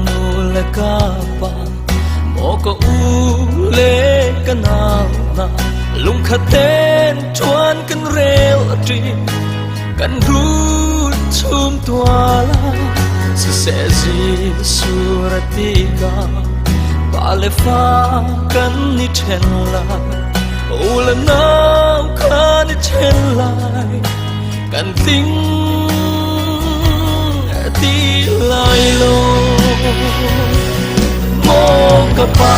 nu le ka pa, maw ka u le ka nau hna, lungkhat tein ṭuan kan rel ṭi, kan run chum tua la. Siseh Jesuh ra tikah pa le fa kan i ṭhen lai, u le nau kan i ṭhen lai, kan tling ti lai lo. Maw ka pa,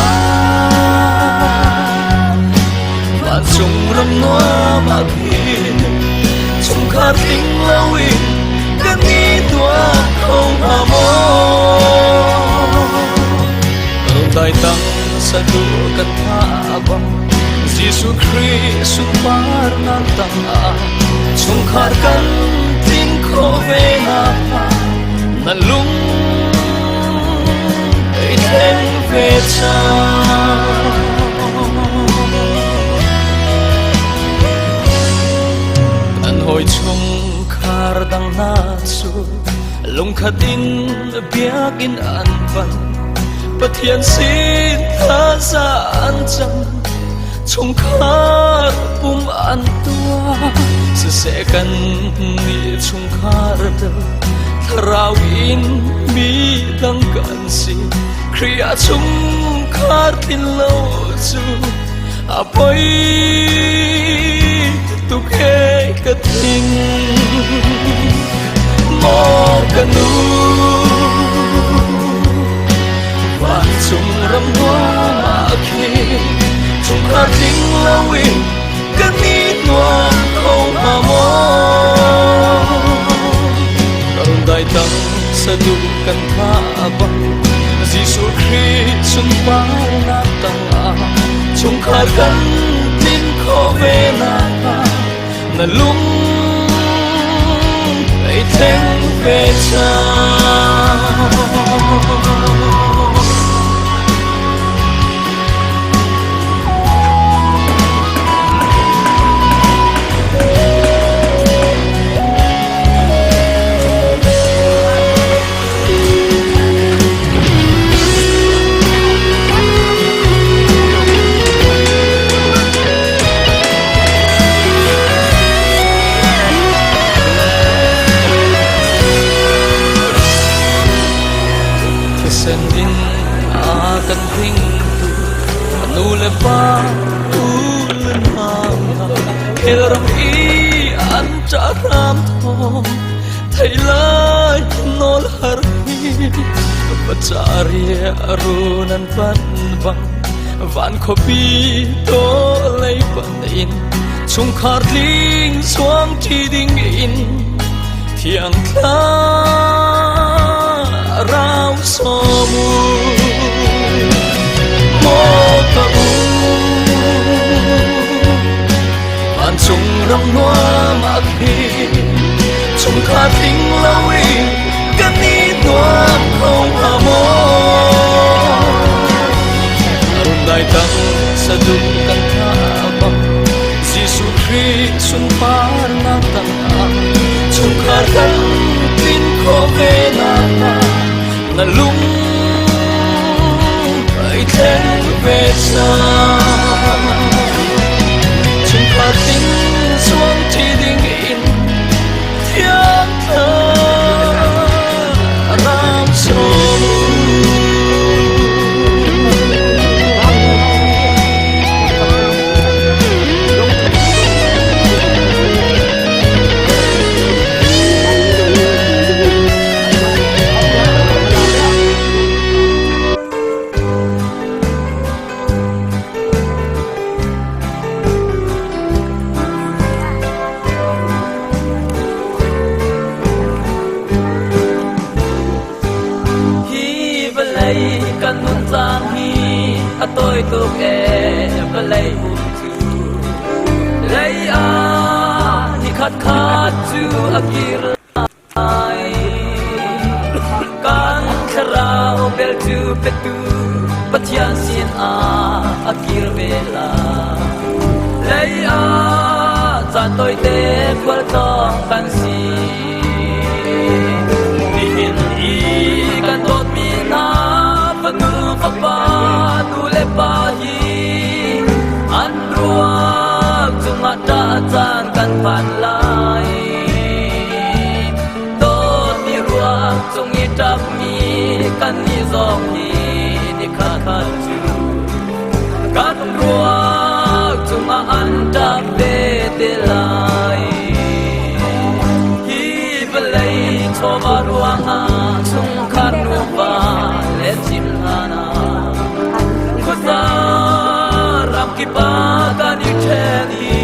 vancung ram nuam ah khin chungkhar tling loin kan i tuah kho hnga maw? Dai tang sadu kan tha bang Jesuh Khrih sunparnak tangah chungkhar kan tlin khawh ve nakhnga na lung ei thleng ve cang. Kan hawi chungkhar dang hna cu lungkhat in biakinn an pan, Pathian sin thaza an cam, chungkhar pum an tuah. Siseh kan nih chungkhar bel thlarau in mi dang kan si, Khrih ah chungkhar tlin lo cu a poi tuk he ka thing. Maw ka nu, vancung ram nuam ah khin chungkhar tling loin kan i nuam kho hnga maw? Dai tang sadu kan tha bang Jesuh Khrih sunparnak tangah chungkhar kan tlin khawh ve nakhnga na lung ei thleng ve cang. Thisen in a kan hringtu nu le pa u le nau hna, khelram i an ṭah hram thawng thei lai nawl har hi, pacari run an pan bang van khuapi to lei pan in chungkhar tling suang ṭi ding in thiang thlarau sawm u. Maw ka u, vancung ram nuam ah khin chungkhar tling loin kan i nuam kho hnga maw? Rundai tang sadum kan tha bang Jesuh Khrih sunparnak tangah chungkhar kan tlin khawh ve nakhnga na lung ai thleng ve cang. Chungkhar tling zuang ṭi ding in thiang thlarau sawm u. Hi vawlei kan nun caan hi a tawi tuk ee, vawlei um cu lei ah ni khat khat cu a kir lai. Kan thlarau bel cu petu Pathian sin ah a kir ve lai. Lei ah caan tawite khualtlawng kan si. Nihin i kan dawtmi hna. Kannih zong hi nikhat khat cu kan ruak cungah an ṭap ve te lai. Hi vawlei chawva ruangah chungkhar nuva le chim hlan ah khuaza ramkip ah kan i ṭhen i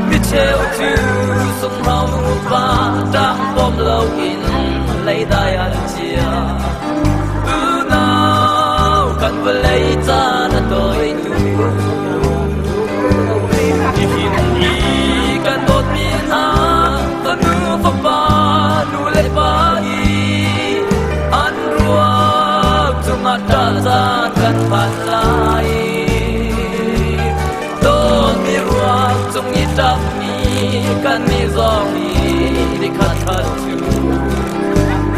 micheu cu sunghno nuva ṭang bawm loin leidai an chia. Unau kan vawlei caan a tawi tuk. Nihin i kan dawtmi hna fanu fapa nu le pa i an ruak cungah ṭah caan kan phan lai. Dawtmi ruak cung i ṭapmi kannih zong nih nikhat khat cu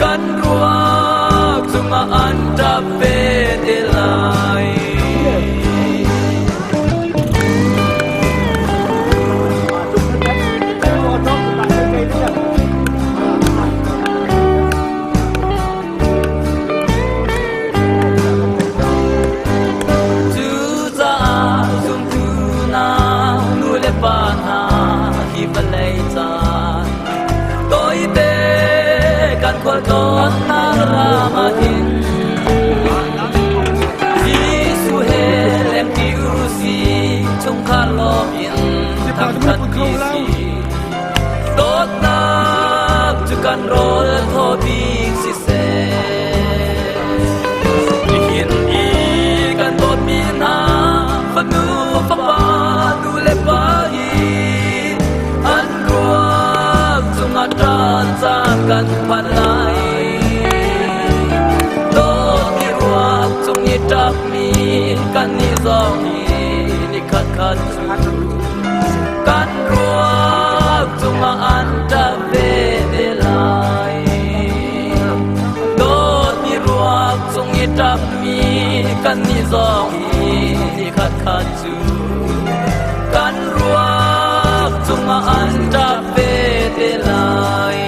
kan ruak cungah an ṭap ve te lai. Cucaah zumtu hna nu le pa hna hi vawlei caan tawite kan khualtlawnnak ram ah hin Jesuh he lengṭi usih, chungkhar lawm in thangṭhat ti si. Dawtnak cu kan rawl thaw bik siseh. Nihin i kan dawtmi hna fanu fapa nu le pa hi an ruak cungah ṭan caan kan phan lai. Dawtmi ruak cung i ṭapmi kannih zong hi nikhat khat cu kan ruak cungah an ṭap ve te lai. Dawtmi ruak cung i ṭapmi kannih zong hi nikhat khat cu kan ruak cungah an ṭap ve te lai.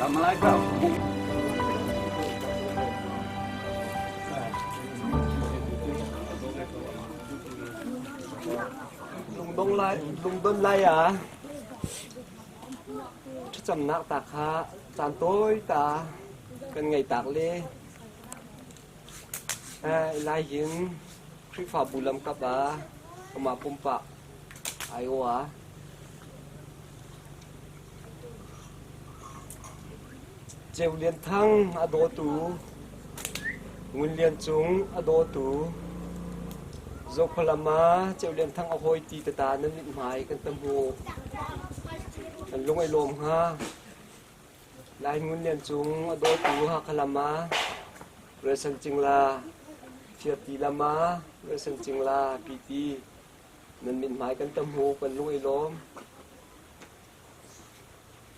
Lungdong lai lungdon lai ah thlacamnak ta kha caan tawi ta kan ngei tak le lai hin Khrihfabu lamkap ah amah pumpak aiawh ah Ceu Lian Thang a dawtu, Ngun Lian Cung a dawtu, Zokhua ah Ceu Lian Thang a hawi ti tata nan mithmai kan ta hmu. Kan lung ai lawm hnga. Lai Ngun Lian Cung a dawtu Hakha lam ah Rualsan Cingla, Firti lam ah Rualsan Cingla PT nan mithmai kan ta hmu kan lung ai lawm.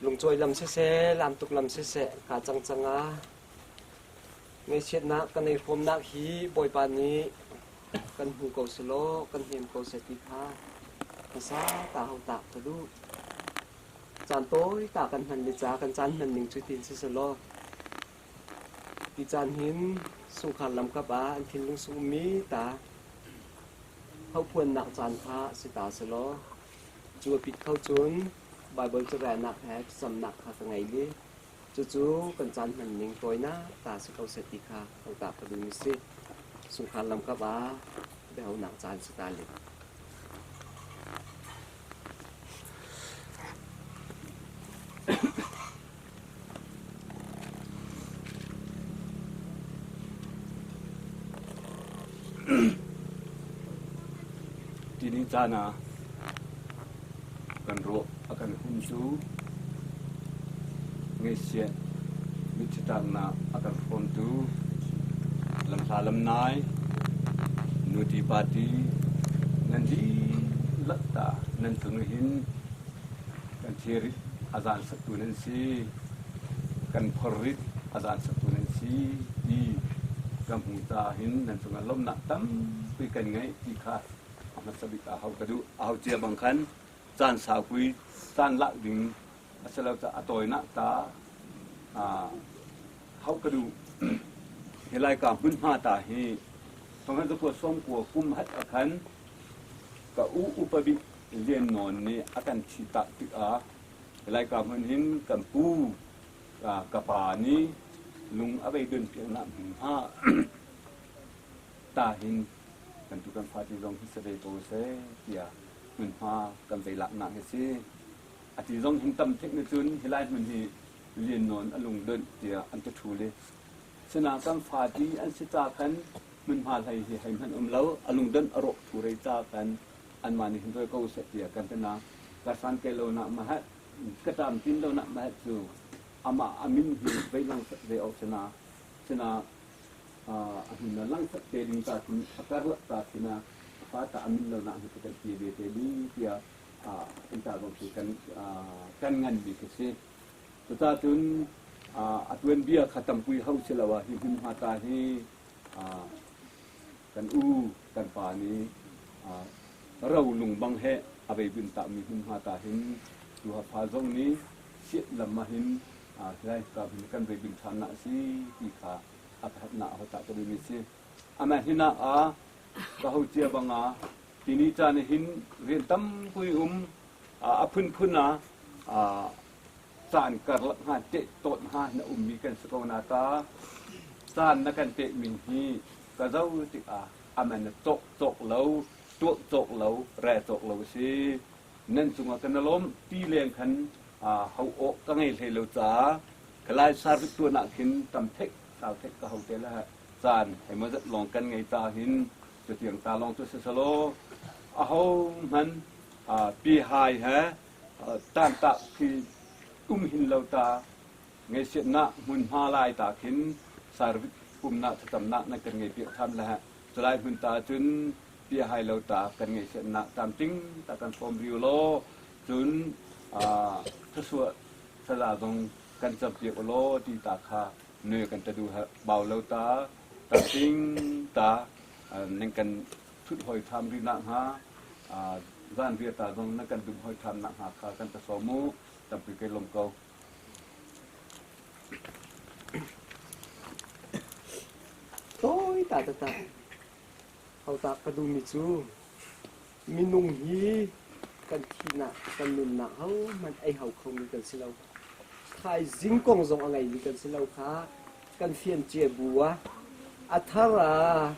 Lungcawi lam siseh, lamtuk lam siseh kaa cang cang ah ngaihchiatnak kan ei hrawmnak hi Bawipa nih kan hmu ko selaw kan hnem ko seh ti kha hmasa ta ho tak ka duh. Caan tawi ta kan hman le ca kan caan hman ning cu tin si selaw ti caan hin sungkhar lamkap ah an thinlung sungmi ta hophuannak caan kha si ta selaw Cu a pit kho cun Baibal carelnak he thlacamnak kha ka ngei i cucu kan caan hman ning tawinak ta si ko seh ti kha hotah ka duhmi si. Sungkhar lamkap ah biahalnak caan si ta le. Tini caan ah kan rawh a kan humtu ngaihchiat mithitaknak a kan hrawmtu lamhla lamnai nuti pati nan dihlak ta nan tlung hin Kan thilrit a zaansak tu nan si, kan phorrit a zaansak tu nan si ti ka hmu ta hin nan cungah lawmhnak tampi kan ngeih ti kha a hmasa bik ah hau ka duh. A hau cia bang khan caan saupui caan lak ding a si lo caah a tawinak ta hau ka duh. Hi Laika hmunhma ta hi thonghan zakua sawmkua kum hat ah khan ka u upa bik Lian Nawn nih a kan thihtak tikah Laika hmun hin kan pu ka pa nih lung a vei don piaknak hmunhma ta hin kan tu kan fate zong hi si ve ko seh tiah hmunhma kan vei laknak hi si. A ti zong hin tam thek na cun hi lai hmun hi Lian Nawn a lung donh tiah an ti ṭhu le Sinain kan fati an si ca khan hmunhma hlei hi hei hmanh um lo a lungdonh a rawh thu rei ca khan anmah nih hin rawi ko seh tiah kan ti na ka san ke lo nak mahat ka tam tin lo nak mahat cu amah a min hi vei lang ve awk sina sina a hmun na lang te ding ta thin a karlak ta thina fa ta a min lo nak hi ka ti ve te li tiah in ta bang kan kan ngan bi ka si Cucacun a tuanbia kha tampui ho si lo ah hi hmunhma ta hi kan u kan pa nih ro lung bang he a vei bun takmi hmunhma ta hin tuhafa zong nih siat lam ah hin lai ka hin kan vei bun ṭhan na si ti kha a pakhatnak a hota ka duhmi si. Amah hinak ah ka ho cia bang ah tini caan hin rian tampui um a phunphun ah caan karlak hnga teh tawt hnga na ummi kan si ko na ta caan na kan pek min hi ka zo tikah aman na cawk cawk lo tuah cawk lo re cawk lo si nan cungah kan lawm ti leng khan ho awk ka ngei hlei lo ca kalai service tuan ah khin tam thek sau thek ka ho te la caan hei mo zat long kan ngei ta hin cutiang ta long cu sisalo a ho hman pi hai he tantak khi um hin lo ta ngaihchiatnak hmunhma lai ta khin service pumnak thlacamnak nan kan ngei piak than le culai hmun ta cun pia hai lo ta kan ngaihchiatnak tlamtling ta kan hrawm riu law cun thasuah thlaza zong kan cam piak law ti ta kha ne kan ta du bau lo ta tlamtling ta nan kan thut hoi tham rih nak hnga zan riata zong na kan dum hoi ṭhan nak hnga kha kan ta sawm mu tampi kai lawm ko. ta tata Hotak ka duhmi cu minung hi kan thihnak kan nunnak hohmanh ei hau khomi kan si lo. Thaizing kong zong a ngeimi kan si lo kha kan fian cia bu ah a thar ah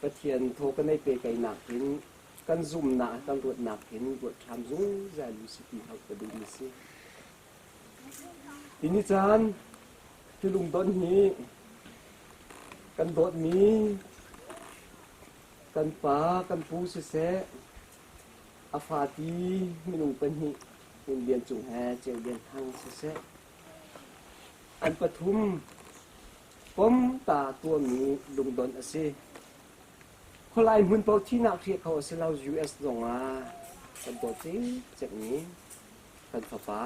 Pathian thaw kan ei pe kainak in kan zumnak kan ruatnak in ruat ṭhan zungzal u si ti hau ka duhmi si. Tini caan Tulung don hi kan dawtmi kan pa kan pu siseh a fati minung pahnih Ngun Lian Cung he Ceu Lian Thang siseh an pathum pom ta tuahmi lungdonh a si. Khualai hmun paoh thihnak hriah kho a si lo US zong ah kan dawt cikcekmi kan fapa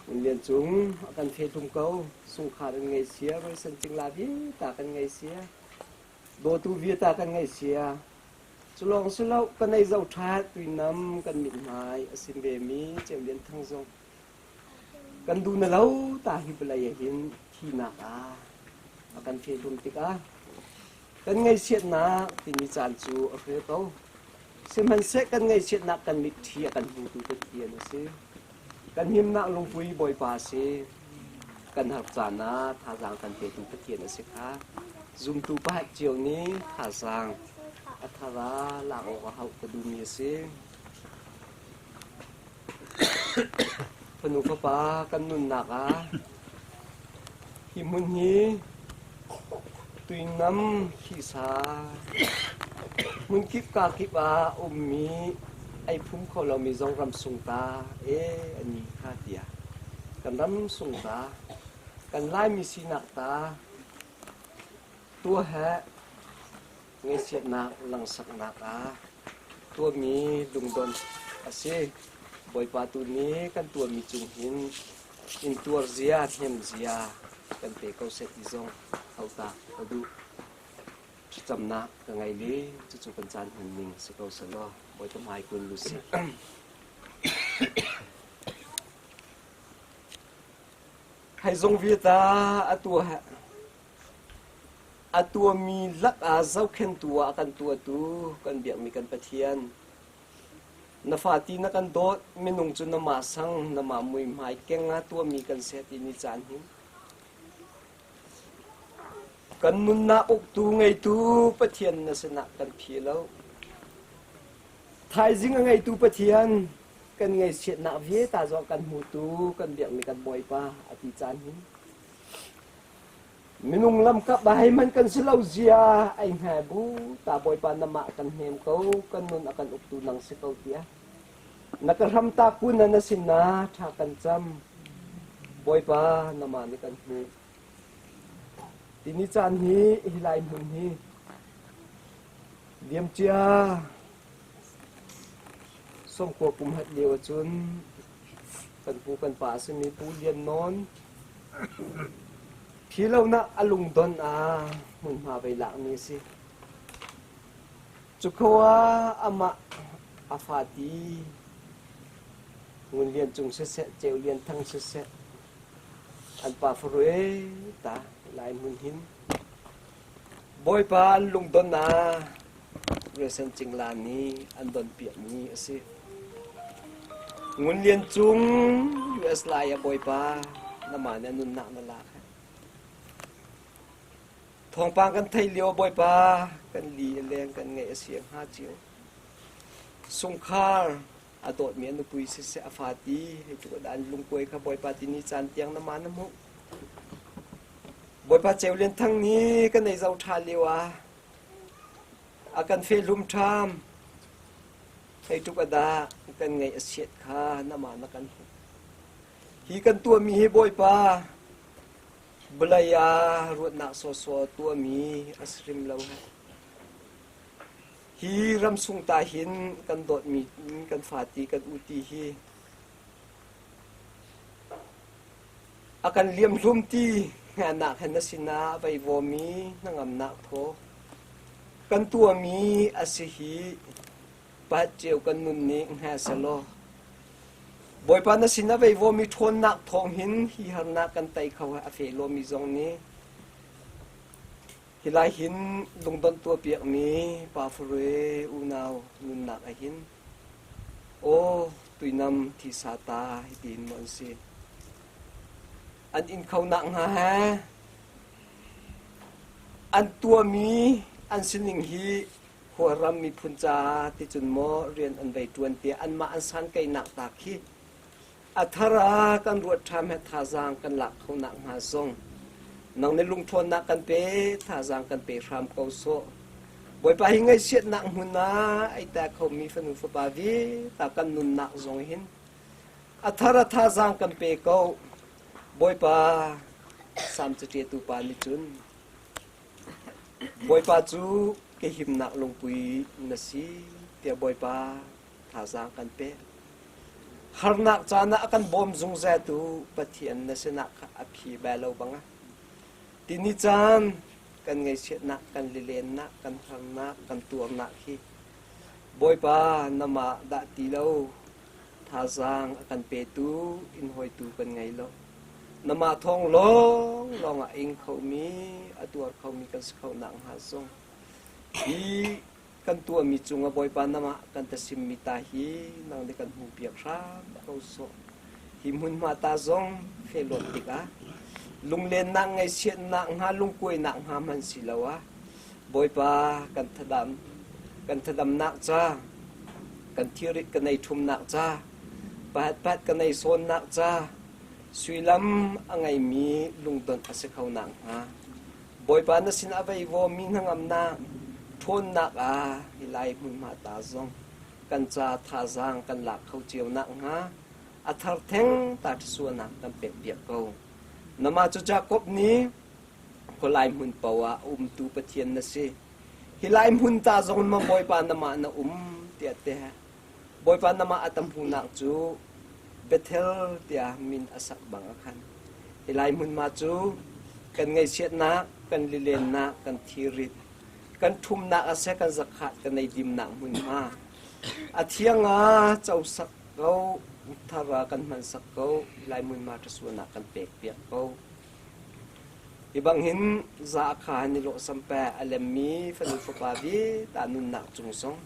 Ngun Lian Cung a kan fehlum ko. Sungkhar an ngei sia, Roisan cingla vialte kan ngei sia, dawtu vialte kan ngei sia. Culawng si lo, kan ei zo ṭhat tuinam kan mithmai a sim ve mi Ceu Lian Thang zong kan duh na lo ta hi vawlei ah hin thihnak ah a kan fehlum tikah kan ngaihchiatnak timi caan cu a hril ko. Sihmanhseh kan ngaihchiatnak kan mitṭhi a kan hmutu Pathian a si. Kan himnak lungpui Bawipa a si. Kan har caan ah thazaang kan petu Pathian a si kha zumtu pakhat cio nih thazaang a thar ah lak awk a hauh ka duhmi a si. Fanu fapa kan nunnak ah hi hmun hi tuinam thisa hmunkip kakip ah ummi ei phum kho lomi zong ram sung ta e ani kha tiah kan ram sung ta kan Laimi sinak ta tua he Ngaihchiatnak langhsaknak ah tuahmi lungdonh a si. Bawipa tu nih kan tuahmi cung hin intuar zia, hnem zia kan pe ko seh ti zong hautak ka duh. Thlacamnak ka ngei li, cucu kan caan hman ning si ko selaw Bawipa hmai kun lu sih. Hai zong viata atu A tuahmi lakah zohkhenhtu ah a kan tuahtu kan biakmi kan Pathian. Na fa ti na kan dawt, minung cu namah sang, namah muihmai keng ah tuahmi kan si ti ni caan hin. Kan nunnak uktu ngeitu Pathian na sinah kan phi lo. Thaizing a ngeitu Pathian kan ngaihchiatnak vialte zong kan hmutu kan biakmi kan Bawipa a ti caan hin. Minung lamkap ah heihmanh kan si lo zia ai hnga bu ta Bawipa namah kan hnem ko kan nun a kan uktu nang si ko tiah na ka hram ta kun na sin na tha kan cam Bawipa namah nih kan hmuh tini caan hi hi lai hmun hi liamcia sawmkua kum hat lio ahcun kan pu kan pa a simi Pu Lian Nawn Philonak a lungdon ah hmunhma vei lakmi a si. Cukho ah amah a fati Ngun Lian Cung siseh, Ceu Lian Thang siseh, an pa farue ta lai hmun hin Bawipa an lungdon ah Resen Cingla nih an don piakmi a si. Ngun Lian Cung US lai ah Bawipa namah nih a nunnak na lak. Thawngpang kan theih lio Bawipa kan li a leng kan ngaih a si hnga cio. Sungkhar a dawtmi a nupui siseh a fati hei tluk an lungkuai kha Bawipa tini caan tiang nama na hmuh. Bawipa Ceu Lian Thang nih kan ei zo ṭha lio ah A kan fehlum ṭham. Theituk a dah kan ngaih a chiat kha namah na kan hmuh. Hi kan tuahmi hi Bawipa vawlei ah ruatnak sawsawh tuahmi a si hrim lo. Hi ramsung ta hin kan dawtmi kan fati kan uti hi a kan liamhlum ti hngahnak he na sinah veivawmi hnangamnak thaw kan tuahmi a si hi pat cio kan nun nih hnga selaw Bawipa na sin a veivawmi ṭhawnnak thawng hin hi harnak kan tei kho a fe lomi zong nih. Hi lai hin lungdonh tuahpiakmi Pa Farue unau nunnak ahhin aw tuinam thisa ta hitin maw an si. An in kho nak hnga he an tuahmi an sining hi khuaram miphun ca ticun maw rian an vei ṭuan tiah anmah an san keinak ta khi a thar ah kan ruat ṭham he thazaang kan lak kho nak hnga zong nang nih lungṭhawnnak kan pe thazaang kan pe hram ko sawh. Bawipa hi ngaihchiatnak hmun ah ai ta khomi fanu fapa vi ta kan nunnak zong hin a thar a thazaang kan pe ko. Bawipa Sam caṭiatu pa nih cun Bawipa cu ka himnak lungpui na si tiah Bawipa thazaang kan pek. Harnak caan ah a kan bawm zungzaltu Pathian na sinah kha a phi bal lo bang ah tini caan kan ngaihchiatnak, kan lilennak, kan harnak, kan tuarnak hi Bawipa namah dah ti lo thazaang a kan petu in hawitu kan ngei lo. Namah thawng lawng lawng ah ing khomi, a tuar khomi kan si kho nak hnga zong hi kan tuahmi cungah Bawipa namah kan ta simmi ta hi nang nih kan hmu piak hram ko sawh. Hi hmunhma ta zong felawt tikah lunglennak ngaihchiatnak hnga lungkuainak hnga hman si lo ah Bawipa kan thadam kan thadamnak ca kan thirit kan ei ṭhumnak ca pahat pahat kan ei sawnnak ca suilam a ngeimi lungdonh a si kho nak hnga Bawipa na sin a veivaw mi hnangamnak ṭhawnnak ah hi lai hmunhma ta zong kan ca thazaang kan lak kho cio nak hnga a thar theng ta ṭhasuanak kan pek piak ko. Namah cu Jakob nih khualai hmun paoh ah a umtu Pathian na si. Hi lai hmun ta zong ma Bawipa namah na um tiah te Bawipa namah a tam hunak cu Bethel tiah min a sak bang a khan. Hi lai hmun ma cu kan ngaihchiatnak, kan lilennak, kan thirit, kan ṭhumnak a seh, kan zakhat, kan ei dimnak hmunhma. A thiang ah co sak ko, thar ah kan hman sak ko, hi lai hmunhma ṭhasuanak kan pek piak ko. Hi bang hin za kha ni lawh sampe a lemmi fanu fapa vi ta nunnak cung zong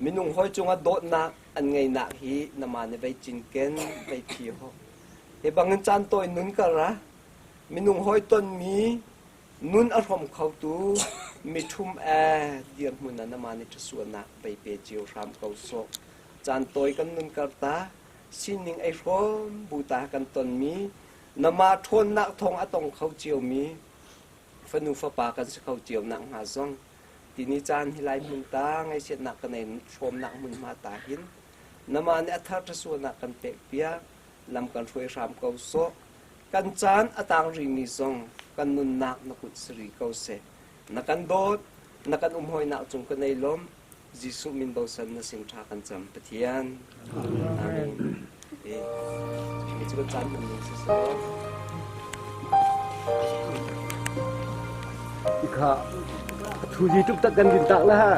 minung hawi cungah dawtnak an ngeinak hi nama nih vei cinken vei phi ho. Hi bangin caan tawi nun kar ah minung hawi tonmi nun a hrom khotu mithum e dirhmun ah nama nih ṭhasuanak vei pe cio hram ko sawh. Caan tawi kan nun kar ta sining ei hrawm bu ta kan tonmi nama ṭhawnnak thawng a tong kho ciomi fanu fapa kan si kho cio nak hnga zong tini caan hi lai hmun ta ngaihchiatnak kan ei hrawmnak hmunhma ta hin nama nih a thar ṭhasualnak kan pek piak lam kan hruai hram ko sawh. Kan caan a tang rimi zong kan nunnak na kut siri ko seh. Na kan dawt, na kan umhawinak cung kan ei lawm. Jesuh min bosan na sin ṭha kan cam Pathian. Amen. Mi cu kan caan hman ning si seh. Ikha thuzi tuk tak kan din tak la ha.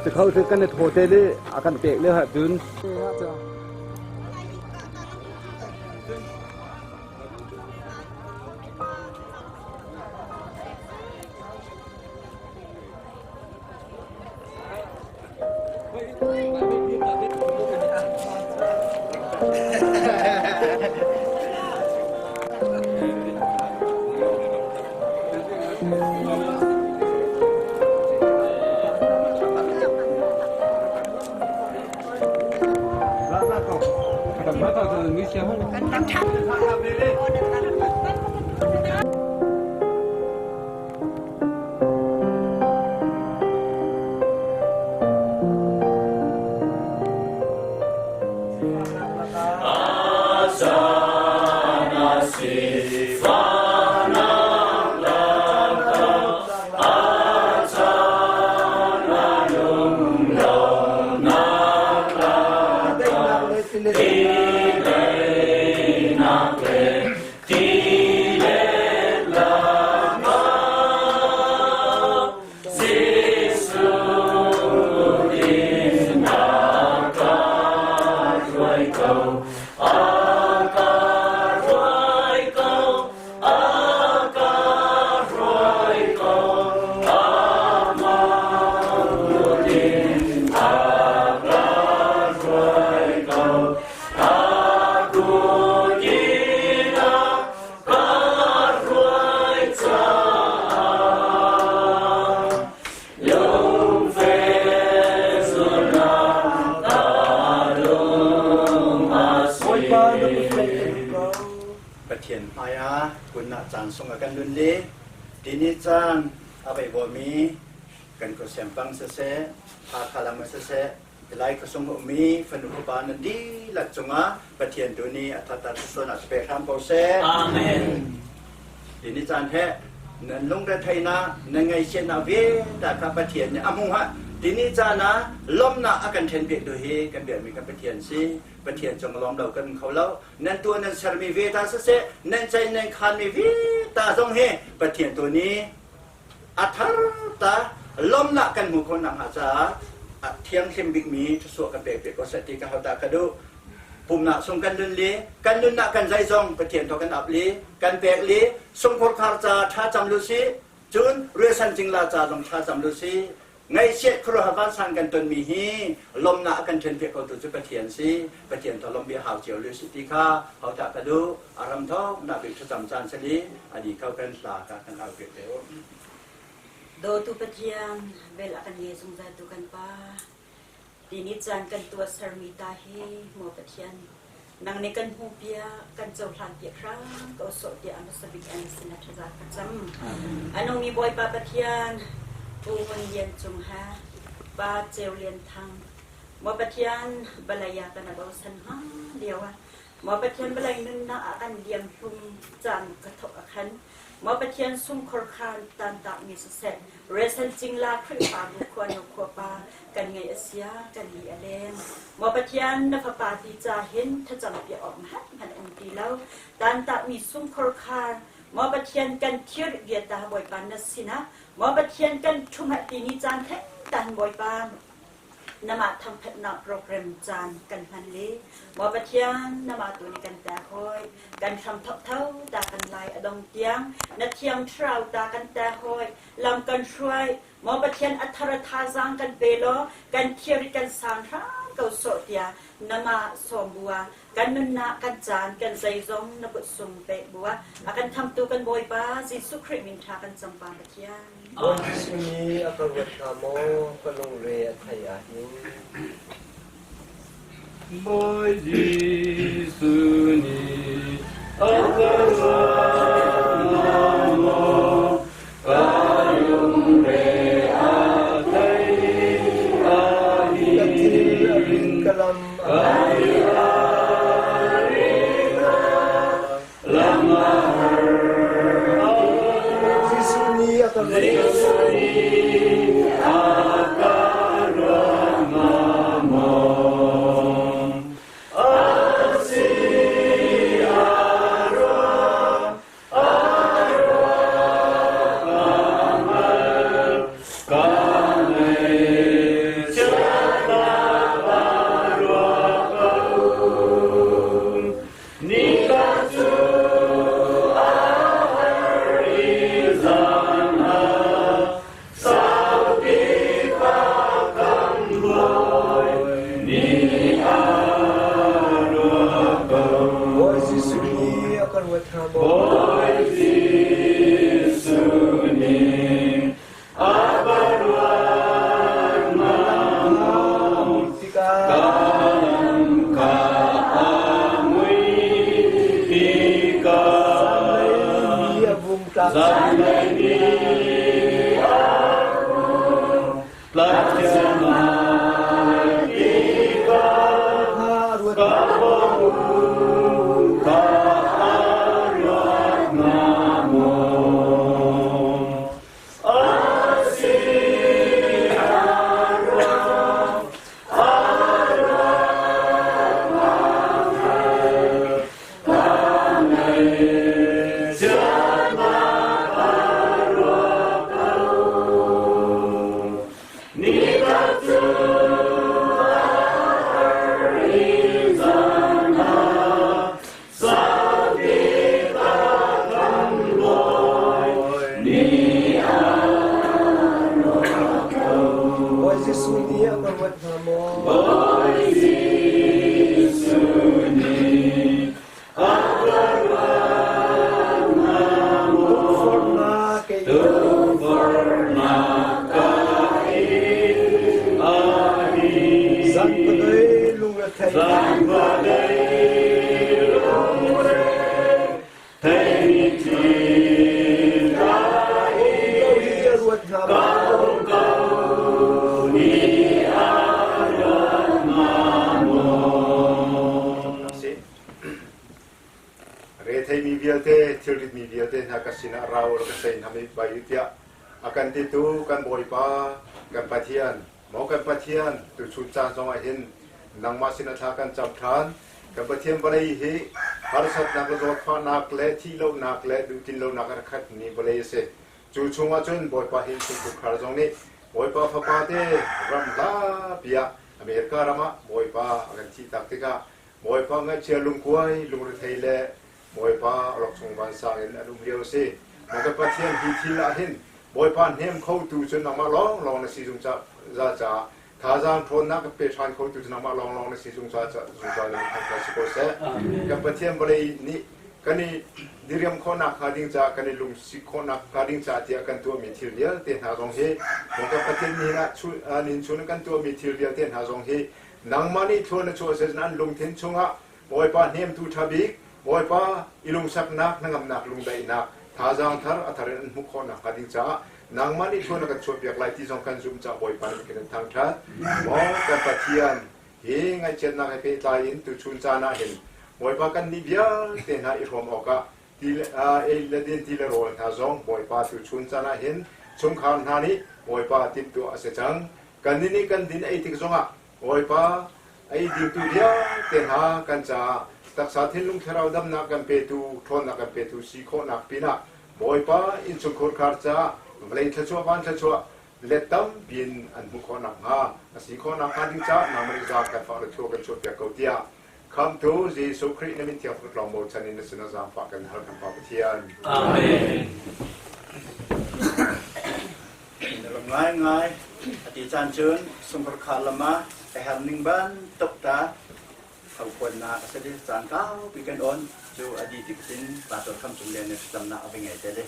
Te khau te kan tho te le a kan pek le ha tun. Pathian hmai ah kunnak caan sung a kan lun li. Tini caan a veivawmi kan khuasem pang siseh, Hakha lam ah siseh, Lai khuasung a ummi fanu fapa nan dihlak cungah Pathian tu nih a thatat suan ah pe hram ko seh. Amen. Tini caan he nan lungretheihnak, nan ngaihchiatnak vialte kha Pathian nih a hmuh ah tini caan ah lawmhnak a kan ṭhen piaktu hi kan biakmi kan Pathian si. Pathian cung lawm lo kan kho lo. Nan tuah nan sermi ve ta siseh, nan ceih nan khanmi vialte zong hi Pathian tu nih a thar ta lawmnak kan hmuh khawh nakhnga caah a thianghlim bikmi thluachuah kan pek piak ko seh ti ka hau ta ka duh. Pumnak sung kan nun li, kan nunnak kan zeizong Pathian thaw kan ap li, kan pek li, sungkhur khar ca tha cam lu si, cun ruasan cingla ca zong tha cam lu si, Ngaihchiat khuaruahhar vansan kan tonmi hi lawmnak a kan ṭhenpiak khotu cu Pathian si. Pathian thaw lawmh bia hau cio lu si ti kha hotah ka duh. A ram thawk nak bik thlacam caan sali a di kho kan hla ka kan au piak te u. Dawtu Pathian, vel a kan nge zungzal tu kan Pa. Tini caan kan tuah sermi ta hi maw Pathian, nang nih kan hmuh piak, kan cohlan piak hram ko sawh tiah a hmasa bik an sin a thaza ka cam. A nungmi Bawipa Pathian, Pu Ngun Lian Cung ha, Pa Ceu Lian Thang, maw Pathian balaya kan a bosan hnga lio ah, maw Pathian balai nunnak ah kan liam hlum caan ka thok a khan, Maw Pathian sungkhor khan tantakmi siseh, Resen cingla Khrihfabu khuanu khuapa kan ngaih a sia, kan li a leng. Maw Pathian na fapa ti ca hin thlacam piak awk hmanh hmanh um ti lo. Tantakmi sungkhor khar, Maw Pathian kan thir viata Bawipa na sinah, Maw Pathian kan ṭhumh ti ni caan theng tan Bawipa Namah thangthatnak program caan kan hman le Maw Pathian namah tu nih kan ta hawi kan hram thok tho ta kan lai a dong tiang na thiang thlarau ta kan ta hawi lam kan hruai Maw Pathian a thar a thazaang kan pe law kan thir kan sang hram ko sawh tiah namah sawm bua kan nunnak kan caan kan zeizong na kut sung pek bua a kan thamtu kan Bawipa Jesuh Khrih min tha kan cam pa Pathian. Bawi Jesuh nih a ka ruat hnga maw ka lungre a theih ahhin? Bawi Jesuh nih a ka ruat hnga maw ka lungre a theih ahhin? Ka thil a rin ka lam a Jesuh nih a ka ruat hnga maw? Bawi Jesuh nih a ka ruat hnga maw? Retheimi vialte, thilritmi vialte hna ka sinah ra u ka sei hna bai u tiah a kan titu kan Bawipa, kan Pathian, maw kan Pathian, tuchun caan zongah hin nangmah sinah thla kan cam ṭhan. Kan Pathian vawlei hi harsatnak le zawtfahnak le thihlohnak le duhtinlonak a rak khatmi vawlei a si. Cu chungah cun Bawipa hi innchungkhar zong nih Bawipa fapa te ram hlapi ah America ram ah Bawipa a kan thihtak tikah Bawipa ngaihchia lungkuai lungrethei le Bawipa awlokchong vansang in an um lio a si. Maw kan Pathian hi thil ah hin Bawipa hnem khotu cu nangmah lawnglawng na si zungzal caah thazaang ṭhawnnak kan pe ṭhan khotu cu nangmah lawnglawng na si zungzal zungzal in thangṭhat si ko seh. Kan Pathian vawlei nih kan i diriam khawhnak hnga ding caah kan i lungsi khawhnak hnga ding caah tiah kan tuahmi thil vialte hna zong hi maw kan Pathian nihin ah nihin chun kan tuahmi thil vialte hna zong hi nangmah nih thlua na chuah seh an lungthin chungah Bawipa hnemtu ṭha bik, Bawipa i lungsaknak, hnangamnak, lungdaihnak, thazaang thar a thar in an hmuh khawh nakhnga ding caah nangmah nih thlua na kan chuahpiak lai ti zong kan zumh caah Bawipa nih kan in thangṭhat. Maw kan Pathian, hi ngaihchiatnak he pehtlai in tuchun caan ah hin Bawipa kannih vialte hna i hrawm awkah ti ei le din ti le rawl hna zong Bawipa tuchun caan ah hin chungkhar hna nih Bawipa timhtuah a si cang. Kannih nih kan din ei tik zongah Bawipa, ei dingtu vialte hna kan caah taksa thinlung thlarau damnak kan petu, ṭhawnnak kan petu si khawhnak pinah Bawipa innchungkhur khar caah vawlei thluachuah van thluachuah let tampi in an hmuh khawh nakhnga a si khawh nakhnga ding caah nangmah nih zaang kan fah le thua kan chuahpiak ko tiah Khamtu Jesuh Khrih na min thiang tlawng bochan in na sinah zaangfah kan hal kan Pa Pathian. Amen. Ram ngaingai a ti caan cun sungkhar lam ah a her ning bantuk ta thaupuannak a si di caan kaupi kan on cu a di tik tin pastor Kham Cung Lian nih thlacamnak a va ngei te le.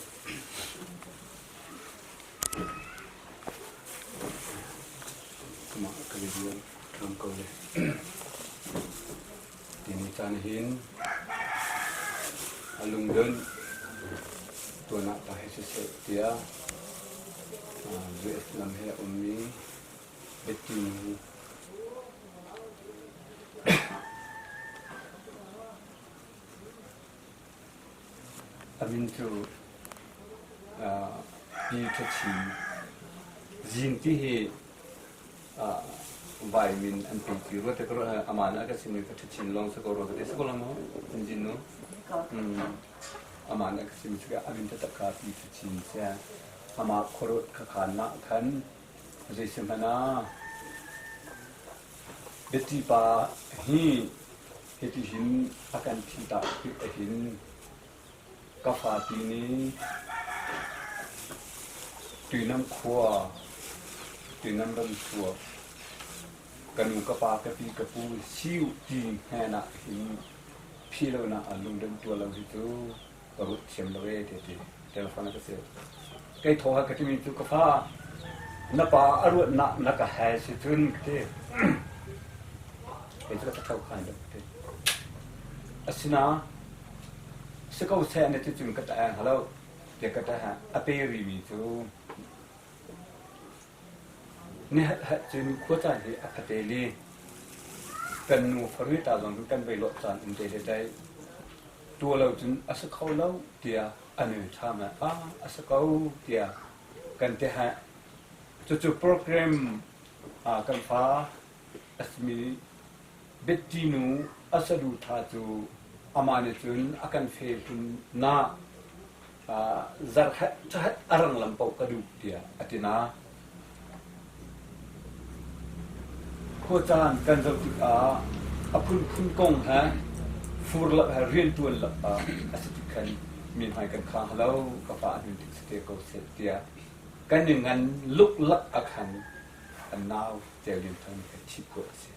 Mah ka video ṭham ko le. Tini caan hin a lungdon tuan ah ta he siseh tiah US lam he a ummi Betty nu a min cu Pi Ṭha Chin Zing ti hi vai min an pe ti rua te ka ruah amah nih a ka chimmi ka ṭha lawng si ko rua ka ti si ko lo maw Chin nu amah nih a ka chimmi cu a min taktak kha pi ṭha chin sia amah khuaruat kha khan mah khan zei si hmanh ah biati pa hi hiti hin a kan thi tak hin Ka fati nih Tuinam khua, Tuinam ram chuak, ka nu ka pa ka pi ka pu siu ti hnen ah hin phi lo nak ah lungdon tua lo hi cu ka ruat thiam lo ee te ti telephone a ka sel. Kei thaw ha ka timi cu ka fa na pa a ruat nak na ka hai si cun ka ti. Kei cu ka tho khan ka ti. Asina Si ko seh na ti cun ka ṭah hnga lo tiah ka ṭah. A pe rimi cu ni hat cun khuacaan hi a fate li. Kan nu farui ta zong hin kan vei lawh caan um te le dai. Tua lo cun a si kho lo tiah a nu ṭha ma a a si ko tiah kan ti heh. Cucu program kan fa a simi Betty nu a saduhthah cu amah nih cun a kan fe hlun na zarhat cahat a rang lam paoh ka duh tiah a ti na. Khuacaan kan zoh tikah a phunphun kong he fur lak he rianṭuan lak ah a si tik khan mi hmai kan kha halo ka fa a nun tik si te ko seh tiah kan i ngan luklak a khan an nau Ceu Lian Thang ka ṭhit khawh a si.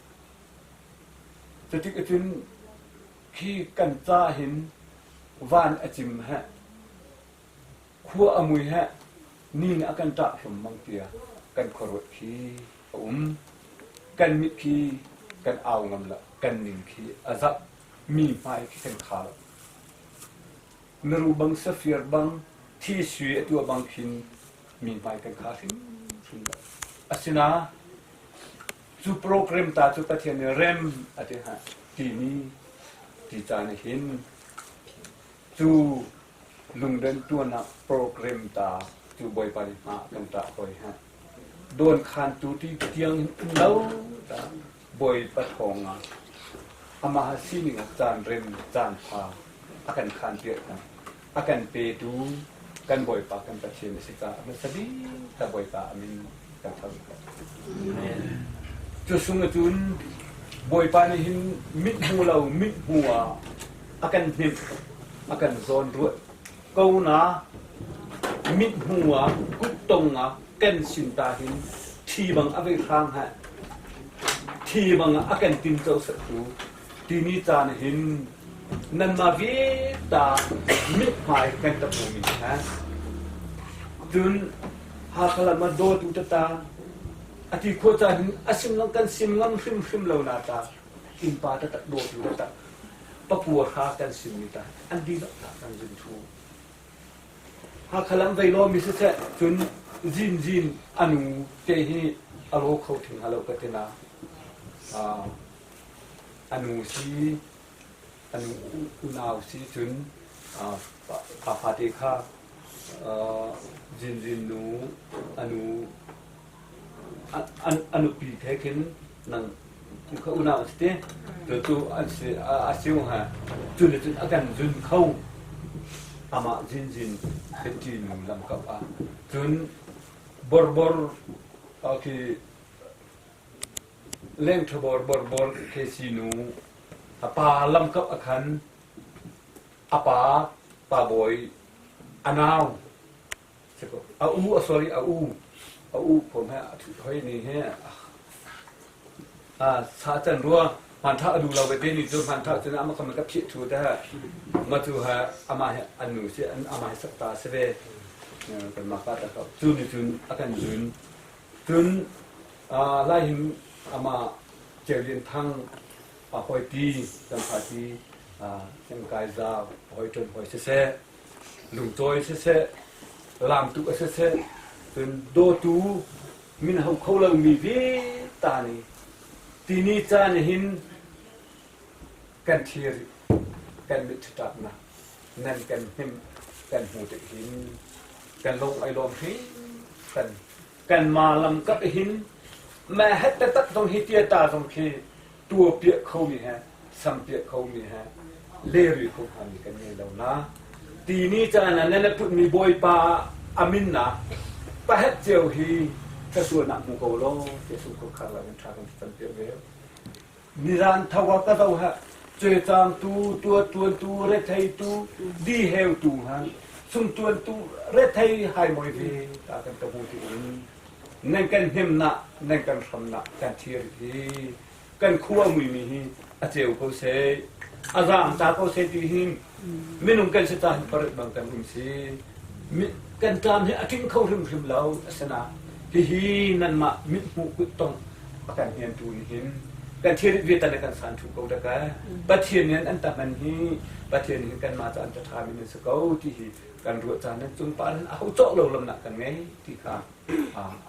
Cutik ahcun khi kan ca hin van a cim heh, khua a mui heh, ni nih a kan ṭah hlum mang tiah kan khuaruat khi a um. Kan mit khi kan au ngam lo, kan ning khi a zak, mi hmai khi kan kha lo. Miru bang safir bang thi sui a tuah bang khin mi hmai kan kha hrimhrim lo. Asina cu program ta cu Pathian nih rem a ti ha timi ti caan hin. Cu lungden tuanak program ta cu Bawipa nih hma kan ṭah hoi ha. Dawn khantu ti tiang in um lo ta Bawipa thawng ah amah sining ah caan rem caan pha a kan khan piak hna. A kan petu kan Bawipa kan Pathian a si caah hmasa bik ta Bawipa a min kan thang. Cu sung cun Bawipa nih hin mit hmu lo mit hmu ah a kan hnimh, a kan zawn ruat ko na mit hmu ah kuttong ah kan sin ta hin thi bang a vei hrang ha thi bang a kan tin co tu timi caan hin nanmah vialta mithmai kan ta hmu mi ha cun Hakha lam ah dawtu tata ati khawh caan hin a sim lang kan sim ngam hrimhrim lo na ta innpa taktak dawtu taktak pakua hra kan simmi ta an dihlak ta kan zun thu. Hakha lam vei law mi siseh cun zin zin anu te hi a ro kho thing halo ka tina anu si anu unau si cun pa fate kha zin zin nu anu a nupi he khin nang kha unau a si te cu cu an si a si ha cu le cun a kan zun kho amah zinzin ti nu lamkap ah cun borbor khi leng thabor borbor kesi nu a pa lamkap a khan a pa pa bawi a nau A u a sorry a u a u phom he a thut hoi ni he a sa can rua hmantha a duh lo ve te ni cu hmantha cun ama kam ka phih thu te ma cu ha ama he an nu si an ama he sakta si ve kan ma ka ta ka cu ni cun a kan zun cun lai hin ama Ceu Thang a hoi ti kan pha ti kan kai za hoi ton hoi siseh lungcawi siseh, laamtuk a siseh, cun dawtu min ho kho lomi vialte nih tini caan hin kan thlir kan mit ṭhitapnak nan kan hnim kan hmu tik hin kan lung ai lawm hringhran. Kan ma lam kap hin ma het taktak zong hi tia ta zong khi tua piah khomi he sam piah khomi he leri kho hngami kan ngei lo na tini caan ah nan putmi bawipa amin na pahet cio hi ka sualnak hmu ko law ti sung kho khar la kan tha kan cam piak ve nizan thawa ka do ha cecang tu tua tuan tu rethei tu di heu tu ha sung tuan tu rethei hai moi ve ta kan ta hu ti in nan kan hnemnak nan kan hramnak kan thir hi kan khua muimi hi a ceu ko seh a zaam ta ko seh ti hi minung kan si ta hin parit bang kan um si kan tlam hi a tling kho hrimhrim lo asina hihi nanmah mithmuh kuttong a kan hiantu nih hin kan thil vialte le kan san thu ko daka Pathian nih an ta man hi Pathian nih kan mah ca an ta tha mi nan si ko ti hi kan ruah caan nan cung pa nan a ho cawk lo lam nak kan ngei ti kha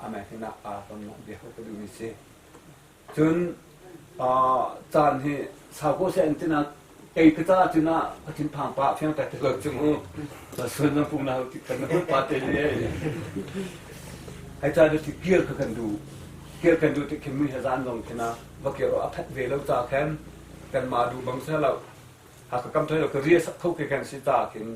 amah hin ah aa ton nak bia ho ka duh mi si. Cun caan hi sau ko seh an tina kei ka ca cun ah ka thinphang pah fiang tak te ko cung u sun na pung na ti kan na pa te le hai ca ti kir kha kan du kir kan du ti khin mi he zan long khina va kir a phat ve lo ca khan kan ma du bang sa lo ha ka kam thoi lo ka ria sak tho ke kan si ta khin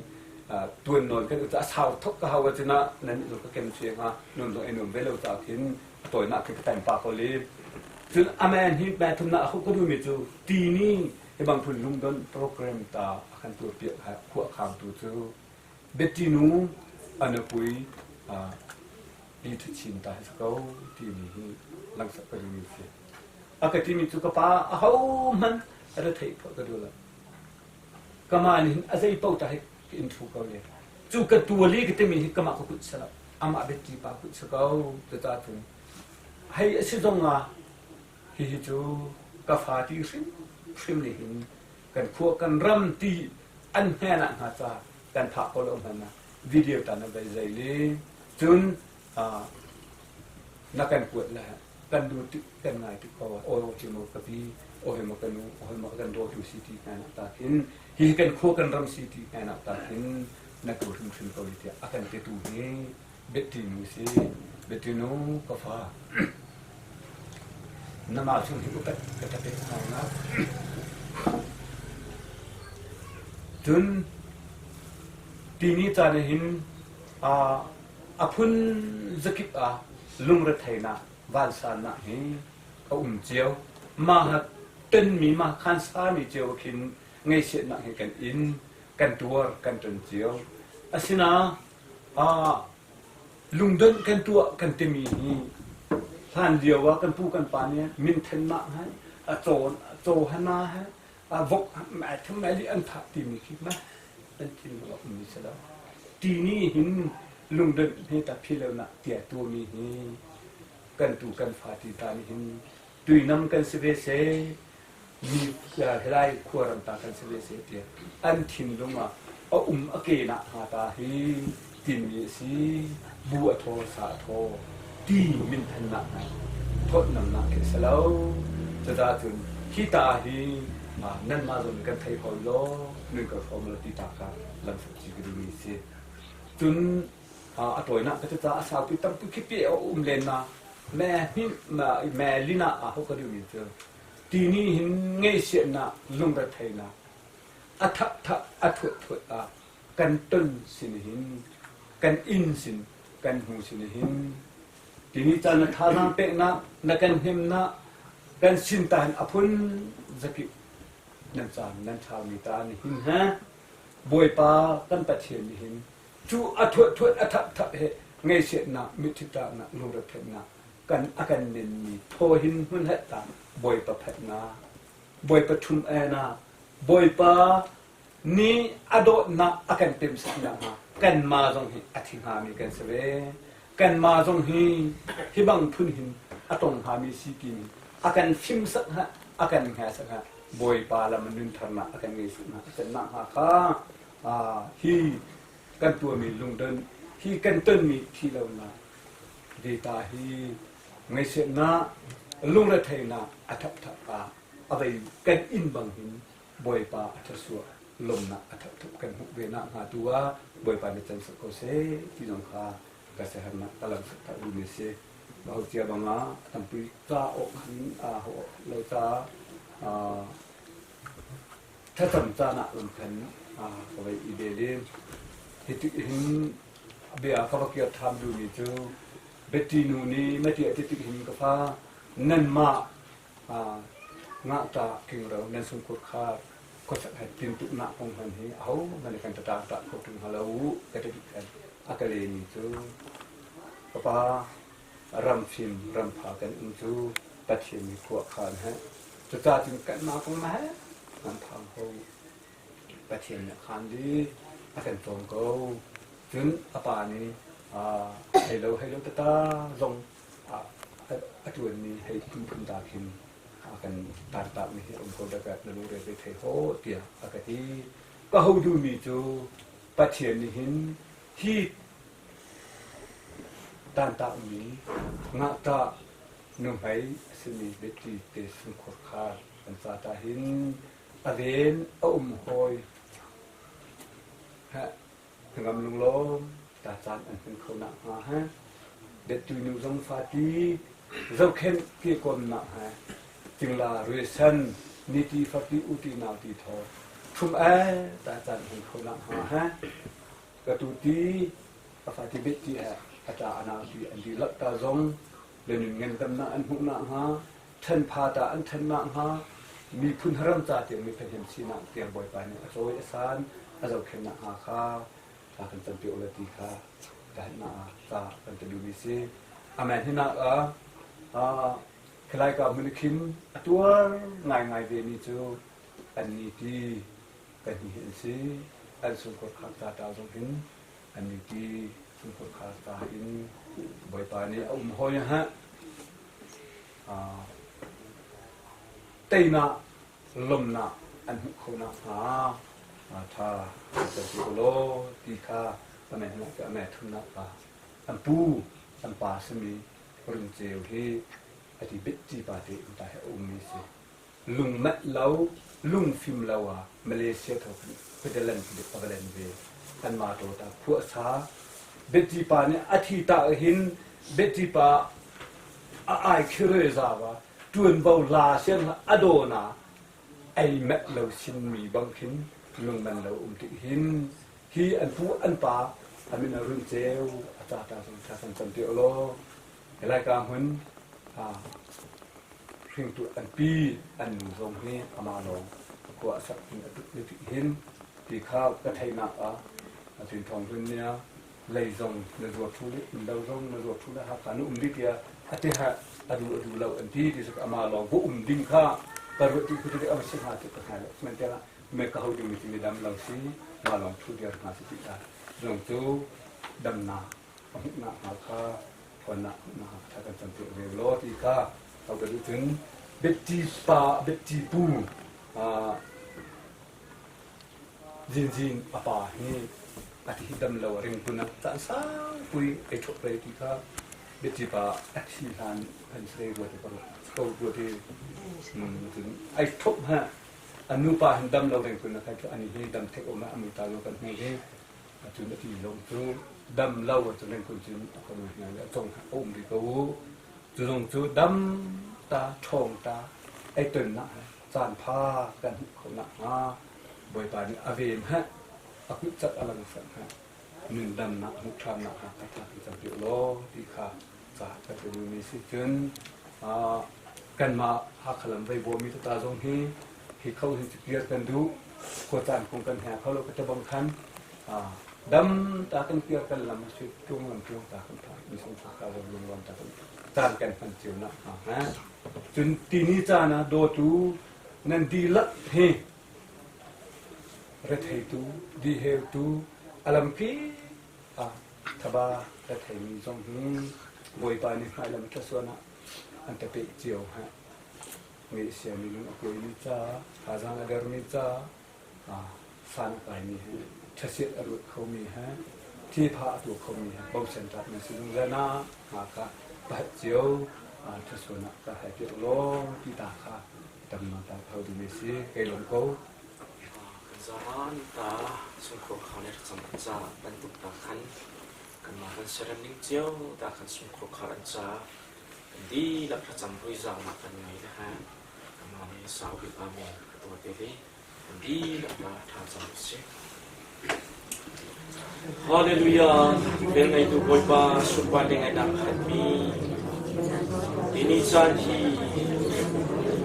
tuan non kan u sau thok ka hawa cina nan lo ka kem chuang ha nun lo enum ve lo ta khin tawinak khi ka tan pa ko li cun amen hi pe thum na khu ka duhmi cu ti ni hi bang phun lungdon program ta a kan tuah piak khua khang tu cu Betty nu anupui pi chin ta hi ko ti mi hi langsak ka duhmi si a ka timi cu ka pa a ho hmanh a ra theih pho ka duh lo kama nih hin a zei paoh ta hi ka in thu ko le cu ka tuali ka timi hi kamah ka kut sala amah biapi pa kut si ko cucaah cun hei a si zong ah hihi cu ka fa ti hrimhrim nih hin kan khua kan ram ti an hnen ah hna ca kan phah ko lo hmanh ah video ta na vai zai li cun na kan kuat le kan du tik kan ngai tik ko aw ti mo ka pi aw he mo ka nu aw he mo kan do tu si ti hna ta khin. Hi kan khua kan ram si ti hna nak ta hin na tu hrimhrim ko tiah a kan titu hi Betty nu si. Betty nu ka fa. Nama chung hi upat ka tapet hau na. Cun tini caan hin a phun zakip ah lungretheihnak vansannak hi a um cio. Mah tonmi mah khan sami cio khin ngaihchiatnak hi kan in kan tuar kan ton cio. Asina lungdonh kan tuah kan timi hi hlan lio ah kan pu kan pa nih minthennak he a cawn caw hana he a vok thum li an thah timi khi ma an thinlung a ummi si lo. Ti nih hin lungdonh he ta philonak tia tuami hi kan tu kan fa ti ta nih hin tuinam kan si ve seh mi helai khuaram ta kan si ve seh tiah an thinlung ah a um a ke nak hnga ta hi timi a si. Bu a thaw sa a thaw ti minthannak hna thawtnamnak khi a si lo. Cucaah cun hi ta hi nanmah zong kan thei hoi law nun ka hrawm lo ti ta kha lamhruat ka duhmi a si. Cun a tawinak ka cu a saupi tampi khi pe a um len na me hnin me lina a ho ka duhmi cu ti nih hin ngaihsiatnak lungretheihnak a thap thap a thuat thuat ah kan ton sin hin kan inn sin kan hmu sin hin tini caan na thazaang peknak na kan hnemnak kan sin ta hin a phun zakip nan caan nan ṭhaumi ta ni hin ha Bawipa kan Pathian nih hin cu a thuat thuat a thap thap he ngaihchiatnak mitthitahnak lungretheihnak kan a kan nenmi thaw hin hmun het ta Bawipa phatnak Bawipa thum ena Bawipa nih a dawtnak a kan pemsak nakhnga kanmah zong hi a thi hngami kan si ve. Kanmah zong hi hi bang phun hin a tong hngami si timi a kan fimsak hnga, a kan hngasak hnga, Bawipa lam nun tharnak a kan ngei sak hnga, a can nakhnga kha hi kan tuahmi lungdon, hi kan tonmi thihlonak data hi ngaihchiatnak, lungretheihnak a thapthap ah a vei kan inn bang hin Bawipa a thluachuah lawmnak a thathup kan hmuh ve nakhnga tu ah Bawipa nih can sak ko seh ti zong kha ka siaherhnak ka lam sak duhmi a si. Ho cia bang ah a tampi ca awk khan ho lo ca thlacam caan ah lam khan ka vei i bel i hi tik hin bia ka va kir ṭhan duhmi cu Betty nu nih mati a ti tik hin ka fa nanmah Ngahṭah kingro nan sungkhur kha khuasak he tintuknak kong hmanh hi ahohmanh nih kan ṭaṭang ṭah kho ṭung hnga lo ka ti khan a ka lehmi cu ka pa ram fim ram pha kan um cu Pathian nih khua a khan he cucaah cun kanmah kong he kan phang ho Pathian nih a khan dih a kan cawm ko cun a pa nih hei lo hei lo tata zong a ṭuanmi hei phunphun ta khin a kan tartakmi hi a um ko dek na lungre ve thei haw tiah a ka ti. Ka ho duhmi cu Pathian nih hin hi tantakmi ngahṭah nuhmei a simi biati te sungkhur khar kan ca ta hin a ven a um hawi Hnangam lunglawm ta caan an hman kho nakhnga he dettu nu zong fati zohkhenh ke kawmnak he cingla ruisan niti farti uti nauti thaw thum ai ta caan hman kho nakhnga he ka tu ti a fati bet ti he a ta a nauti an dihlak ta zong le nun ngandamnak an hmuh nakhnga ṭhenpha ta an ṭhen nakhnga miphun haram ca tiang miphun hem sinak tiang Bawipa nih a cawi a san a zohkhenh nakhnga kha thla kan campi ula ti kha ka na ca kan ti duhmi si. Amen. Hinak ah khilai ka hmun khin a tuar ngaingai ve mi cu an ni ti kan hi an si an sungkhur khak ta ta zong hin an ni ti sungkhur khak ta in Bawipa nih a um hawi ha Teinak lawmhnak an hmuh kho nakhnga ṭha kan ti u law ti kha a meh thumnak kha an pu an pa simi Rung Ceu hi a ti bit ti pa te in ta he a ummi si. Lung manh lo, lung fim lo ah Malaysia tho khan khuadelan a va len ve. Kanmah tawta khua sa Betty pa nih a thi ta hin Betty pa a ai khire zawa ṭuanvo la sian a daw na ei met lo sin mi bang khin lungman lo um tik hin hi an pu an pa amin a run ceu a ca ta zong tha san cam te law lai ka hmun hringtu an pi an nu zong hi amah lawng khua a sak in a tuk ni tik hin ti kha ka theihnak ah a thawng hlun nia lei zong na zuar thu le inn lo zong na zuar thu le Hakha na um dih tiah a ti ha a du a du lo an ti ti sak ama lawng va um ding kha ka ruah ti khu ti am si hnga ti ka hngai lo sihmanhsehlaw me ka ho ding mi ti mi dam lo si ma lawng thu diar hnga si ti ta zong cu damnak a hmuhnak hnga kha ṭhawnnak hmuhnak hnga kha kan cam piak ve law ti kha ka ka duh cun bitti pa bitti pu Zinzin a pa hi a thi dam lo a ring tun ah caan sangpui ei ṭhup rei ti kha biaci pa a thi hlan kan si rei rua ti ka ruat ko rua ti cun ai ṭhup ha a nu pa hin dam lo ring tun ah khan ani hi dam thek um ah a mui ta lo kan hmu hi cun a ti zong cu dam lo cun ring kun cun a kan hna le a cong a um rih ko cu zong cu dam ta ṭhawng ta ei ton nak caan pha kan hmuh khawh nakhnga Bawipa nih a ven heh a kut cat a lang sanh heh nun damnak hmuh ṭhan nakhnga ka tha kan campi law ti kha ca ka ti mi si cun kanmah Hakha lam vei bawmi tata zong hi hi kho hi cukir kan duh khua caan kong kan he kho lo ka tabang khan dam ta kan kir kan lam si tung lam tung ta kan tha mi sung ka lung lung ta kan caan kan hman cio nak hnga Cun tini caan ah dawtu nan dihlak hi retheitu, diheutu, a lampi ah thaba retheimi zong hi Bawipa nih hmailam thluasuan ah an ka pek cio heh. Ngeihsia minung a kuaimi ca, thazaang a dermi ca, san a kaimi he, ṭhasiat a ruat khomi he, thilpha a tuah khomi he bochan tlak nan si zungzal na nga kha pahat cio ṭhasuan ah ka hai piak law ti ta kha tamnak ta kho ding si kei lawm ko. Kan zaran ta sungkhur khar le thlacam an ca bantuk ta khan kanmah kan siarem ning cio ta khan sungkhur khar an ca kan dihlak thlacam ruizaunak kan ngei le ha kanmah nih sau bik amen ka tuah te li. Hallelujah! Velngeitu Bawipa sunpar le ngaihnak khatmi tini caan hi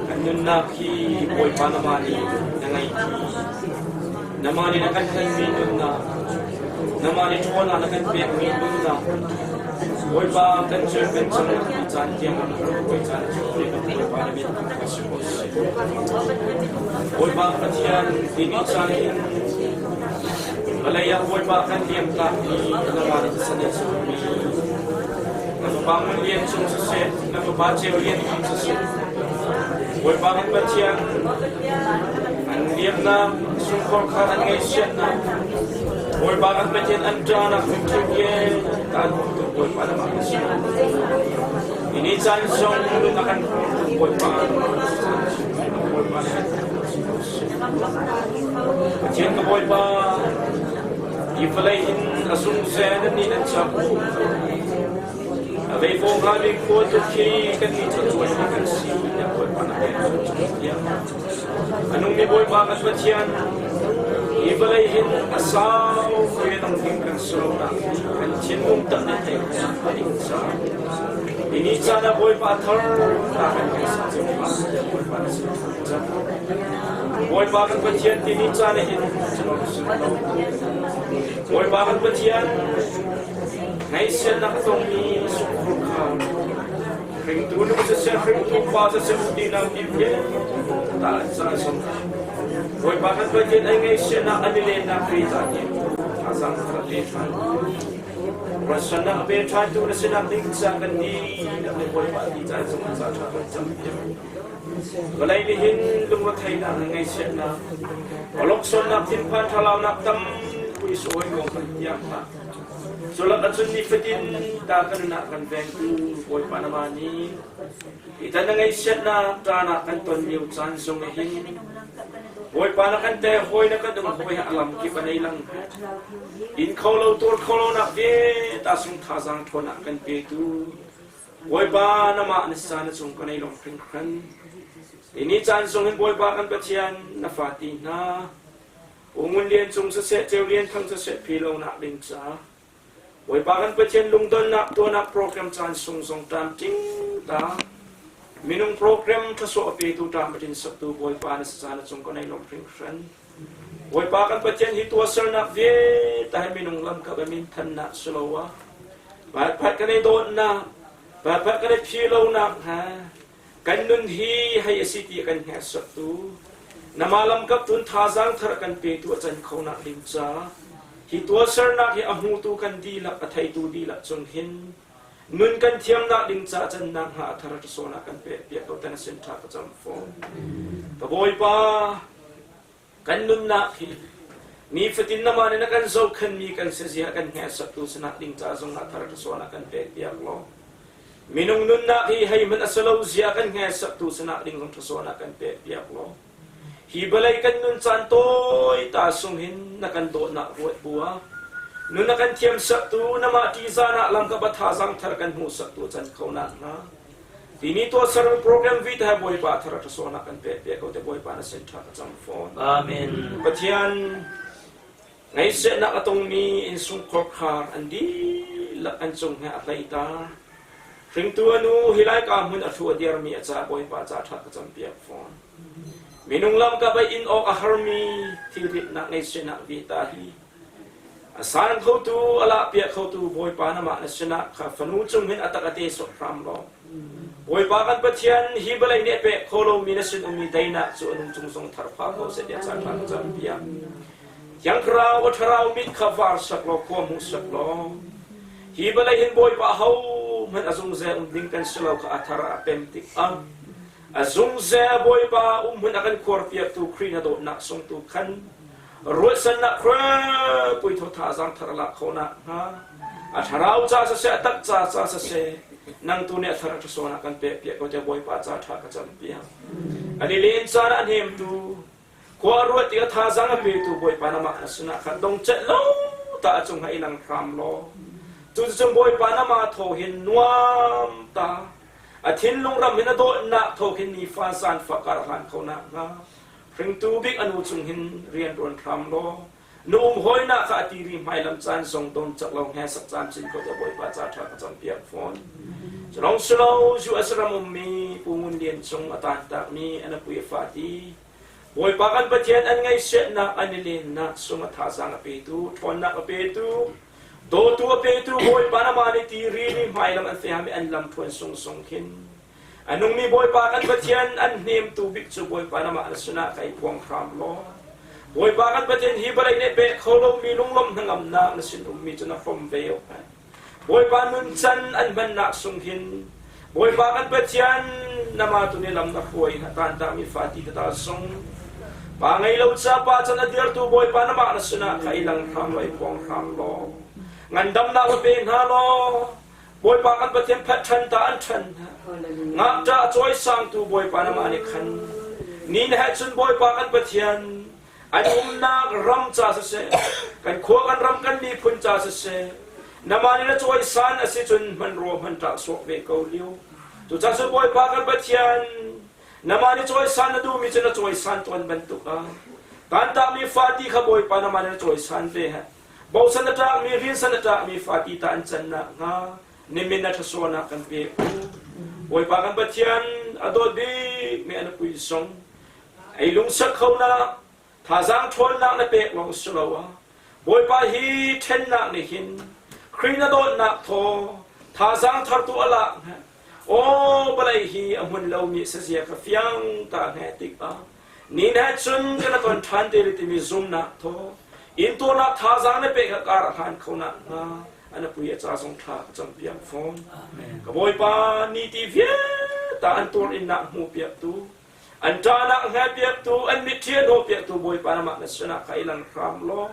kan nunnak hi Bawipa namah nih na ngeihmi namah nih na kan hlenmi nunnak namah nih ṭhawnnak na kan pekmi nunnak Bawipa kan cun kan cang ti caan tiang na kan hruai caan cu Bawipa na min ka si ko seh. Bawipa Pathian timi caan hin vawlei ah Bawipa kan liamtak i nangmah nih san in sungmi na fapa ngun lian cung siseh na fapa ceu lian cung siseh Bawipa kan Pathian an liamnak sungkhor kha an ngaihchiatnak Bawipa kan Pathian an ṭahnak hrimhrim vialte tu Bawipa namah kan si. Ini caan zong nun a kan Bawipa Bawipa Pathian ka Bawipa hi vawlei in a zungzel nan nih nan chak a vei fo hnga mi khua tu khi kan nih cu kan si tiah Bawipa na A nungmi Bawipa kan Pathian, hi vawlei hin a sau rian ding kan sualnak kan thinlung tak nih thei a ding cang. Hi ni caan ah Bawipa thar ta kan kan sa Bawipa na sin cang. Bawipa kan Pathian ti ni caan hin Bawipa kan Pathian ngaihsiatnak tongmi sungkhur kha Hringtu nu siseh, hringtu pa siseh, unau ti vialte an ca song. Bawipa kan Pathian ai ngaihsiahnak an i lennak ve ca ti thazaang thar pe ṭhan. Ruatsannak a pe ṭhan tu na sinak ding ca kan di le Bawipa ti ca zong an ca ṭha kan cam piak. Vawlei nih hin lungretheihnak le ngaihsiahnak, awlokchonnak, thinphan thalaunak tampi sawi ko kan tiang hna. Culak ahcun nifatin ta kan nunah kan vengtu Bawipa na mah nih hi tan na ngaihchiatnak ṭan ah kan ton lio caan zong hin Bawipa na kan te hawi na kan um hawi a lam kip a nei lang. In kho lo tur kho lo nak ve ta sung thazang ṭhawn ah kan pe tu. Bawipa namah na sa na cung ka nei long hringhran. Ini caan sung hin Bawipa kan Pathian na fa ti hna. Ungun lian cung siseh ceu lian thang siseh phi lo nak ding ca. Bawipa kan Pathian lungdonnak tuahnak program caan sung zong ṭamṭing ta. Minung program ṭhasawh a petu ṭamṭin saktu Bawipa na saza na cung kan ei lawm hringhran. Bawipa kan Pathian hi tuahsernak vialte hi minung lam kha min thannak siloah Phaiphat kan ei dawtnak, phaiphat kan ei philonak ha kan nun hi hei a si ti kan hngersaktu nama lamkap tun thazaang thar kan petu a can kho nak ding ca hi tuahsernak hi a hmutu kan dihlak a theitu dihlak cung hin nun kan thiamnak ding ca cannak hnga a thar sona kan pek piak ko tan sin tha ka cam fawn ka bawipa kan nunnak hi nifatin nama nih na kan zohkhenmi kan si zia kan hngersaktu sinak ding ca zong ah thar sona kan pek piak law Minung nunnak hi hei hmanh a si lo zia kan hngesaktu sinak ding zong ṭhasawn ah kan pek piak law hi vawlei kan nun caan tawi ta sung hin na kan dawtnak ruat bu ah nun na kan thiamsaktu namah ṭihzan ah lam ka thazaang thar kan hmuhsaktu can kho nak hnga tini tuahser program vi te Bawipa thar ṭhasawn ah kan pek piak ko te Bawipa na sin ṭha ka cam fawn. Amen. Pathian Ngaihchiatnak a tongmi innsungkhar khar an dihlak an cung he a hlei ta. Hringtu a nu hi laika hmun a hru a dirmi a ca Bawipa ca ṭha ka campiak fawn. Minung lam ka bei in awk a harmi thilritnak ngaihchiatnak vita hi a san khotu a lahpiak khotu Bawipa namah na sinah kha fanu cung hin a tak a te sawt hram law. Bawipa kan Pathian hi vawlei nih a pek kho lomi na sin ummi deinak cu a nung cung zong thar pha ko seh tiah ca ṭha ka campiak. Thiang Thlarau a thlarau mit kha var sak law khua hmuh sak law hi vawlei hin Bawipa hohmanh a zungzal um ding kan si lo kha a thar a pem tik ah a zungzal Bawipa um hmun a kan khuarpiaktu Khrih na dawtnak sungtu khan ruahsannak pui tho thazaang thar lak kho nak hnga a thlarau ca siseh a tak ca ca siseh nang tu nih a thar a ṭhasawn ah kan pek piak ko te Bawipa ca ṭha ka cam piak ani len caan a hnemtu Khua ruat i a thazaang a petu Bawipa namah na sinah khan dong celh lo ta a cung i lang hram law cuticun Bawipa namah thaw hin nuam ta a thinlung ram hin a dawtnak thaw hin nifa zan fa kar hlan kho nak hnga hringtu bik a nu cung hin rian ṭuan hram law nu um hawinak kha a tiri hmailam caan zong don cak lo hngesak caan cin ko te Bawipa ca ṭha ka campiak fawn Culong silo US ram ummi Pu Ngun Lian cung a tantakmi an apui a fati Bawipa kan Pathian an ngaihchiatnak an i lennak sung a thazaang a petu, ṭhawnnak a petu, dawtu a petu Bawipa na mah nih ti rili hmailam an fehami an lam ṭhuan sungsung khin a nungmi Bawipa kan Pathian an hnemtu bik cu Bawipa na mah na sinah kai phuang hram law Bawipa kan Pathian hi vawlei nih pek kho lomi lunglawmh hnangamnak na sin ummi cu na hrom ve awk Bawipa nuncan an hmannak sung hin Bawipa kan Pathian nama tu nih lam na hruai na tantami fati tata sung pa ngei lo ca pa can a dirtu Bawipa namah na sinah kha i lang hram lo i phuang hram law ngandamnak va pe hna law Bawipa kan Pathian phat ṭhan ta an ṭhan ngakṭah a cawisangtu Bawipa namah nih khan ni na he cun Bawipa kan Pathian An umnak ram ca siseh, kan khua kan ram kan miphun ca siseh, namah nih na cawisan a si cun hmanrua hman ṭah suak ve ko lio. Tuchan cu Bawipa kan Pathian, namah nih cawisan na duhmi cu na cawisan tawn bantuk ah, tantakmi fati kha Bawipa namah nih na cawisan ve heh. Bosan a ṭakmi, rinsan a ṭakmi fati ta an can nakhnga, nimin na ṭhasuanak kan pe u. Bawipa kan Pathian, a dawt bikmi a nupui zong, Ei lungsak kho na thazaang ṭhawnnak na pek lawng si lo ah Bawipa hi ṭhennak nih hin Khrih na dawtnak thaw thazaang thartu a lak hna aw vawlei hi a hmun lomi sazia ka fiang ta hne tik ah ni na cun kan ton ṭhan te timi zumnak thaw intuarnak thazaang na pek ka kar a hlan kho nak hnga ana pui a ca zong ṭha ka cam piak fawn ka Bawipa ni ti vialte an tuar in nak hmu piak tu An ṭahnak hngalpiaktu, an mitthli a hnawhpiaktu Bawipa namah na sinah kha i lang hram law,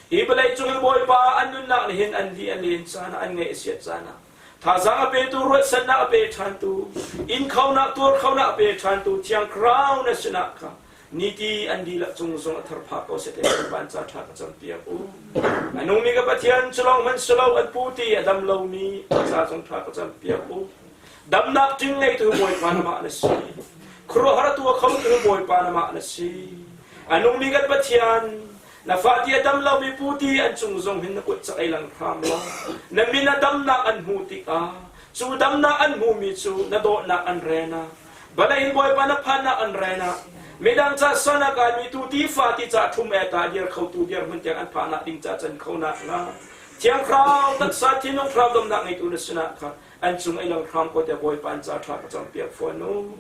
hi vawlei cung i Bawipa an nunnak nih hin an li a len caan ah, an ngaih a siat caan ah, thazaang a petu, ruahsannak a pe ṭhantu, inn khonak, tuar khonak a pe ṭhantu Thiang Thlarau na sinah kha. Niti an dihlak cung zong a thar phah ko seh te ban ca ṭha ka campiak u. A nungmi ka Pathian cu lawng hmanh si lo an pu ti a dam lomi ca zong ṭha ka campiak u. Damnak ṭing ngeitu Bawipa namah na si. Khuaruahhar tu a khotu Bawipa namah na si. A nungmi kan Pathian na fa ti a dam lomi pu ti an cung zong hin na kut cak ei lang hram law na min a damnak an hmuh tikah cu damnak an hmuhmi cu na dawtnak an ren ah Balei in Bawipa na phannak an ren ah midang ca san a kaimi tu ti fa ti ca thum e ta dir kho tu dir hmun tiang an phahnak ding ca can kho nak nga Thiang Thlarau taksa thinlung thlarau damnak ngeitu na sinah kha an cung ei lang hram ko te Bawipa an ca tha ka cam piak fawn u.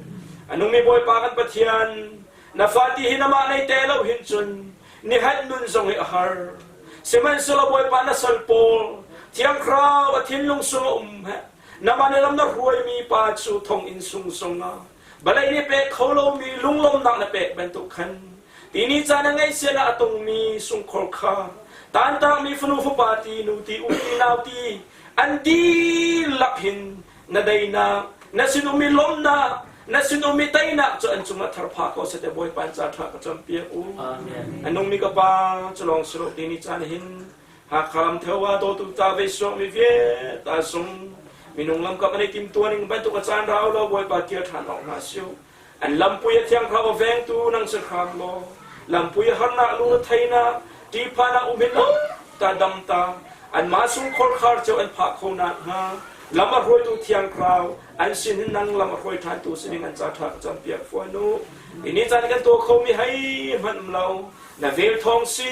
A nungmi Bawipa kan Pathian na fa ti hi namah nei te lo hin cun nihat nun zong hi a har. Sihmanhsehlaw Bawipa na sal pawl Thiang Thlarau a thinlung sung a um he Nangmah nih lam na hruaimi pa cu thonginn sung zongah vawlei nih pek kho lomi lunglawmhnak na pek bantuk khan tini caan a ngaihsia ah a tongmi sungkhor kha tantakmi fanu fapa ti nu ti u ti nau ti an dihlak hin na deinak na sinum i lawmhnak na sinum i teinak cu an cungah thar pha ko seh Bawipa an ca ṭha ka campiak u. A nungmi ka pa cu lawng si lo tini caan hin Hakha lam theo ah dawtu ta ve suak mi vialte sung minung lam kap an i timtuan ning bantuk a caan rau lo Bawipa kir ṭhan awk hna siu. An lampui a thiang kha vengtu nang si hram law lampui a harnak lu theinak ṭihphanah um hin lo ta dam ta anmah sung khorkhar cio an phah kho nak hnga lam a hruaitu thiang thlarau an sin hin nang lam a hruai ṭhantu si ding an ca ṭha ka campiak fawn u. Ini caan kan tuah khomi hei hmanh um lo na vel thawng si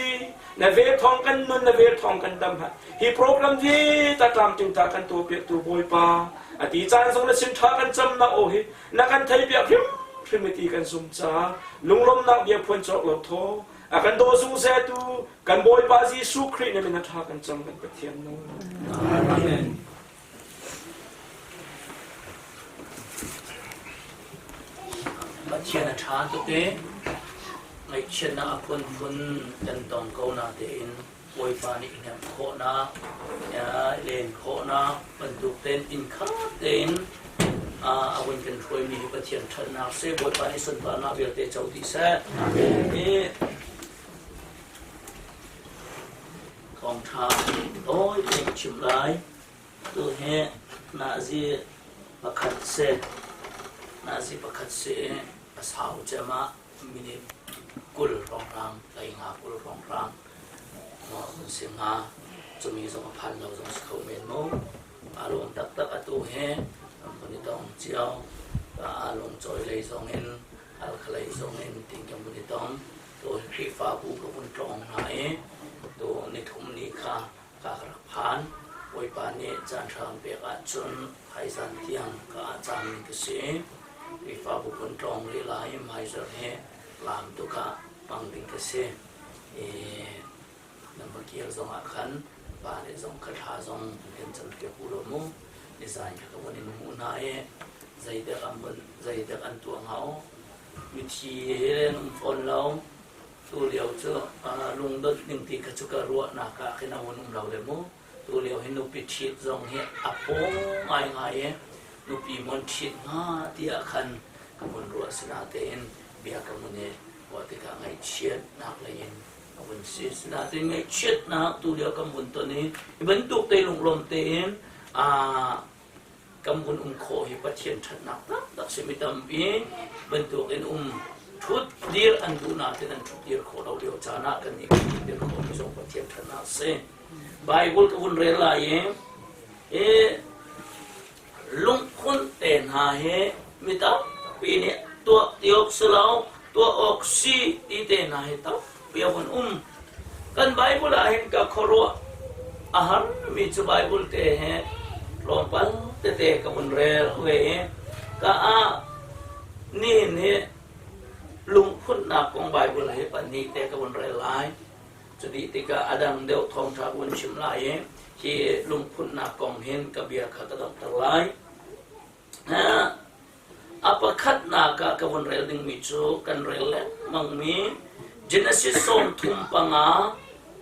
na vel thawng kan nun na vel thawng kan dam hi program hi ta tlamtling ta kan tuah piak tu bawipa ati caan zong na sin tha kan cam na o hi na kan thei piak hrim hrim ti kan zum ca lunglawmnak bia phuan cawk lo thaw a kan daw zung se tu kan bawipa Jesuh Khrih na min tha kan cam kan Pathian nu Amen. Pathian a ṭha tuk i ngaihchiatnak a phunphun kan tong ko natein Bawipa nih hnemh khawhnak, len khawhnak bantuk tein innkhat tein a vun kan hruaimi hi Pathian ṭhatnak si. Bawipa nih sunparnak vialte co dih seh. Amen. Thawngṭha tawi tein ka chim lai. Tu hi nazi pakhat si. Nazi pakhat si i a sau cem ah minute 20 hrawnghrang, 50 20 hrawnghrang maw an si hnga. Cumi zong a phan lo zong si kho men mu. Aa lawm taktak atu hi kan vun i tong cio. Aa lung cawi lei zong in, Halkha lei zong in ting kan vun i tong. Tu hi Khrihfabu ka vun tlawng hna i tu nithum ni kha ka rak phan. Bawipa nih caanṭha an pek ahcun haizan tiang ka ah cangmi ka si. Khrihfabu vun tlawng rih lai i hmaizarh hi laam tuk ah hmang ding ka si. I nan va kir zong ah khan pa nih zong ka thla zong kan campiak u law mu. Nizan kha ka vun in hmuh hna i zeidek an vun zeidek an tuah hnga u. Mithi he an um fawn lo. Tulio cu lungdonh ning ti kha cu ka ruahnak ah khin a hun um lo le mu. Tulio hi nupi ṭhit zong hi a paw ngaingai i nupi mon ṭhit hnga tiah khan ka vun ruah sinatein bia ka vun i ruah tikah ngaihchiatnak lei in a vun si. Sinatein ngaihchiatnak tulio kan vun ton i hi bantuk te lunglawm tein kan vun um khawh hi Pathian ṭhatnak taktak si mi tampi bantukin um ṭhut dir an duh nain an ṭhut dir khawh lo lio caan ah kan nih kan dir khawh mi zong Pathian ṭhatnak si. Bible ka vun rel lai i lungphun te hna hi mi tampi nih tuah ti awk si lo tuah awk si ti te hna hi tampi a vun um. Kan Bible ah hin ka khuaruah a harmi cu Bible te he tlawmpal tete ka vun rel ve i ka ah nihin hi lungphunnak kong Bible hi pahnih te ka vun rel lai. Cu dih tikah a dang deuh thawngṭha ka vun chim lai i hi lungphunnak kong hin ka bia kha ka donghter lai. A pakhatnak ah ka vun rel dingmi cu kan rel lengmangmi Genesis 35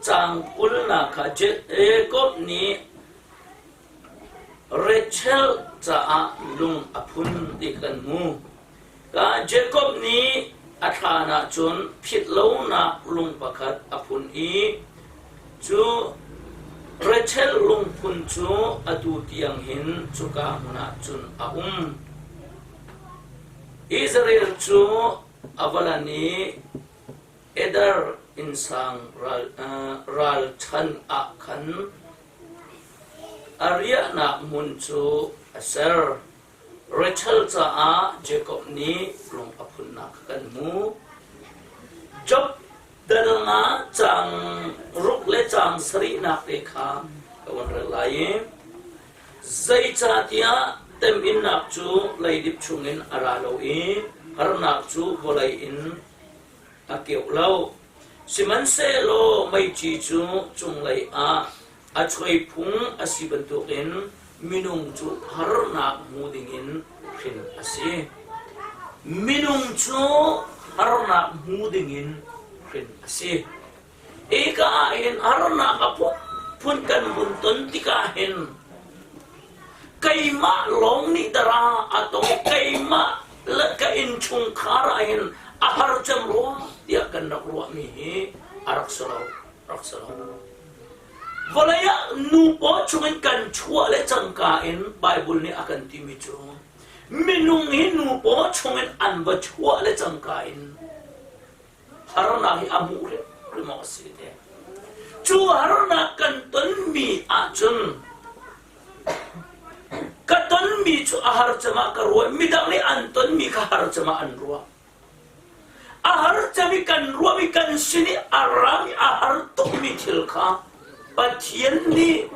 caang 20 kha Jakob nih Rachel caah lung a phun ti kan hmu. Jakob nih. A thlan ah cun philh lonak lung pakhat a phun i cu Rachel lungphun cu atu tiang hin cuka hmun ah cun a um. Israel cu a va lan i Eder innsang ralchan ah khan a riahnak hmun cu a ser. Rachel caah Jakob nih lung a phunnak kha kan hmu. Job dal nga caang ruk le caang sarihnak te kha ka vun rel lai i zeicahtiah teminnak cu leidip chungin a ra lo i harnak cu vawlei in a keuh lo. Sihmanhsehlaw meici cu cunglei ah A chuaiphung a si bantukin minung cu harnak hmu dingin hrin a si. Minung cu harnak hmu dingin hrin a si. Hika ah hin harnak a phunphun kan vun ton tikah hin keimah lawng nih dara a tong keimah le ka innchungkhar ah hin a har cem rua tiah kan rak ruahmi hi a rak si lo, rak si lo. Vawlei ah nu paw chungin kan chuah le cangka in Baibal nih a kan timi cu minung hi nu paw chungin an va chuah le cangka in harnak hi a hmuh hrimhrim awk a si te. Cu harnak kan tonmi ahcun ka tonmi cu a har cem ah ka ruah midang nih an tonmi kha har cem ah an ruah. A har cem i kan ruahmi kan sin i a rami a har tukmi thil kha Pathian nih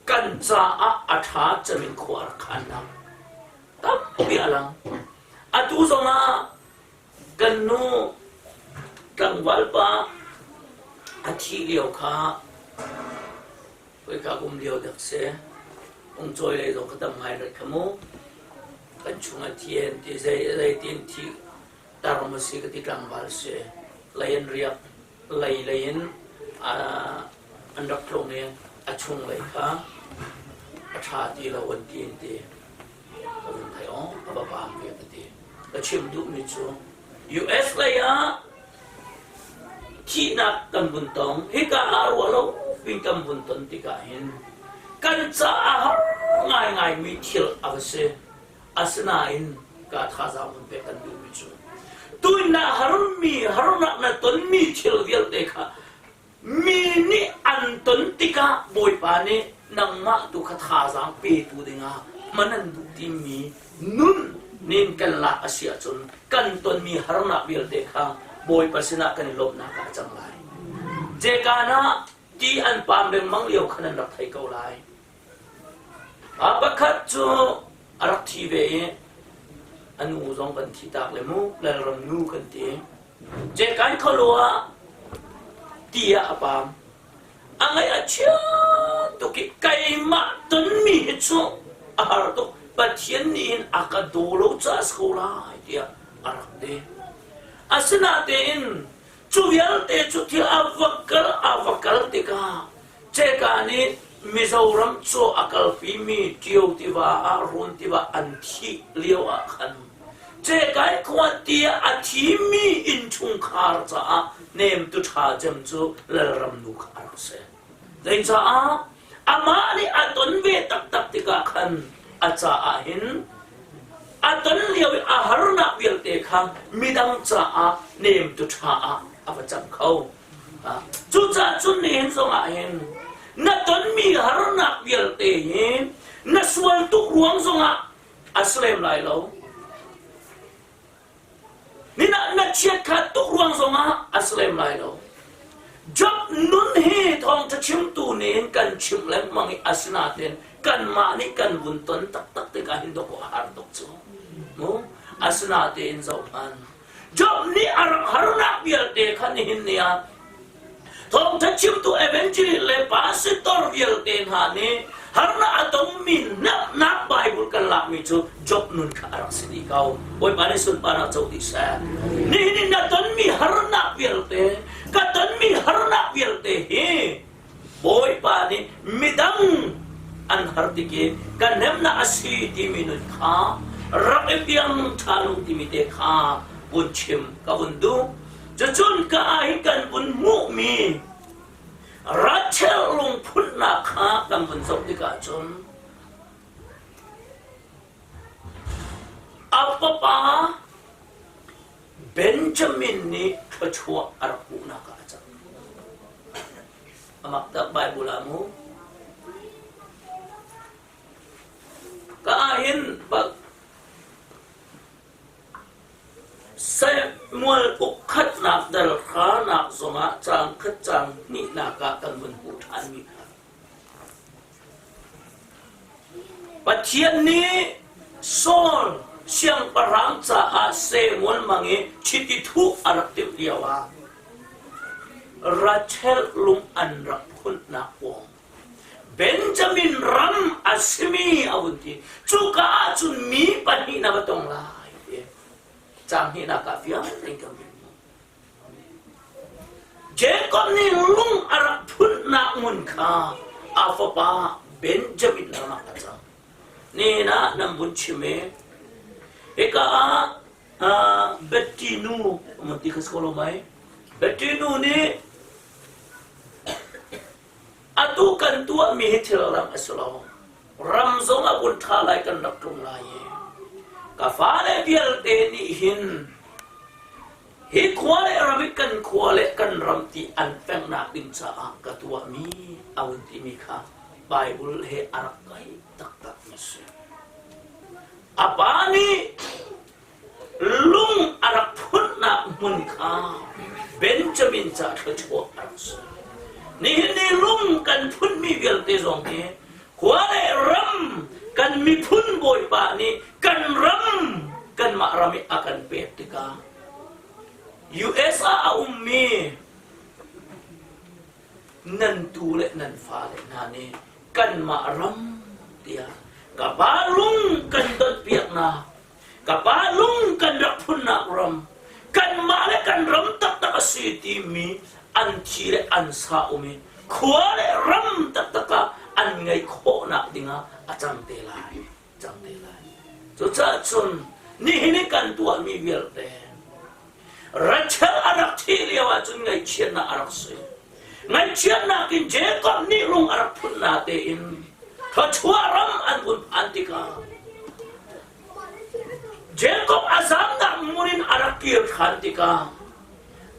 kan caah a ṭha cem in khua a rak khannak tampi a lang. Atu zongah kan nu tlangval pa a thih lio kha Khoika um lio dak si. Ungcawi lei zong ka tam ngai rat kha mu. Kan chung a thi an ti zei zei tin thi tar ma si ka ti tlangval si. Lei an riak lei lei in an rak tlung i a chung lei kha a ṭha ti lo an ti an ti. Ka vun thei aw a va paam ve ka ti. Ka chim duhmi cu US lei ah thihnak kan vun tong. Hika ah ruah lo pin kan vun ton tikah hin kan caah har ngaingaimi thil a va si. Asinain ka thazaang vun pek kan duhmi cu tuin na harmi harnak na tonmi thil vialte kha Mi nih an ton tikah Bawipa nih nangmah tu kha thazaang petu dingah hman an duh timi nun nin kan lak a si ahcun kan tonmi harnak vialte kha Bawipa sinah kan i lawmhnak ah a cang lai. Jekan ah ti an pam lengmang lio khan an rak thei ko lai. A pakhat cu a rak thi ve i a nu zong kan thi tak le mu lalram nu kan ti. Jekai kholo ah ti ah a paam. A ngaih a chia tuk i keimah tonmi hi cu a har tuk. Pathian nih hin a ka daw lo caah a si ko lai tiah a rak ti. Asinain cu vialte cu thil a va kal a va kal tikah Ceka nih Mizoram cu a kalpimi Ṭio tiva ah Run tiva an thih lio ah khan Cekai khua tiah a thimi innchungkhar caah nemtu ṭha cem cu lalram nu kha a rak si. Zeicaah amah nih a ton ve taktak tikah khan a caah hin a ton lio i a harnak vialte kha midang caah nemtu ṭha ah a va cang kho. Cucaah cun nihin zongah hin na tonmi harnak vialte hi na sual tuk ruang zongah a si lem lai lo. Nina na chiat kha tuk ruang zongah a si lem lai lo. Job nun hi thawngṭha chimtu nih kan chimh lengmang i asinain kanmah nih kan vun ton taktak tikah hin dawkaw a har tuk cu. Mu asinain zohhmanh. Job nih a rak harnak vialte kha nihin ni ah Thawngṭha chimtu evangelist le pastor vialte hna nih harnak a tongmi hngalhnak Bible kan lakmi cu Job nun kha a rak si dih ko. Bawipa nih sunparnak co dih seh. Nihin in na tonmi harnak vialte, ka tonmi harnak vialte hi Bawipa nih midang an har tik i ka hnemnak a si timi nun kha rak i piang ṭha lu timi te kha vun chim ka vun duh. Cucun ka ah hin kan vun hmuhmi Rachel lungphunnak kha kan vun zoh tikah cun a fapa Benjamin nih thluachuah a rak hmuhnak ah a cang. Amak tak Bible ah mu. Ka ah hin bak Samuel ukkhatnak dal hranak zongah caang khat caang hnihnak ah kan vun hmuh ṭhanmi kha. Pathian nih Saul siangpahrang caah Samuel mang i chiti thuh a rak timh lioah Rachel lung an rak phunnak pawng Benjamin ram a simi a vun ti. Cuka ahcun mi pahnih na va tong lai ti. Caang hnihnak ah fiang tein kan vun hmuh. Jacob nih lung a rak phunnak hmun kha a fapa Benjamin ram ah a cang. Nihin ah nan vun chim i hika ah Betty nu mun ti kha si ko lo mei? Betty nu nih atu kan tuahmi hi thil ram a si lo. Ram zong a vun ṭha lai kan rak tlung lai i ka fale vialte nih hin Hi khua le ram i kan khua le kan ram ti an fengnak ding caah ka tuahmi a vun timi kha Bible he a rak kai taktakmi a si. A pa nih lung a rak phunnak hmun kha Benjamin ca thluachuah a rak si. Nihin ni lung kan phunmi vialte zong hi khua le ram kan miphun Bawipa nih kan ram kanmah ram i a kan pek tikah US ah a ummi nan tu le nan fale hna nih kanmah ram tiah ka pa lung kan donhpiaknak ka pa lung kan rak phunnak ram kanmah le kan ram taktak a si timi an thi le an sa um i khua le ram taktak ah an ngeih khawhnak dingah a cang te lai cang te lai. Cucaah cun nihin i kan tuahmi vialte Rachel a rak thih lio ahcun ngaihchiatnak a rak si. Ngaihchiatnak in Jacob nih lung a rak phun na tein thluachuah ram an vun phan tikah Jacob a zamnak hmun in a rak kir ṭhan tikah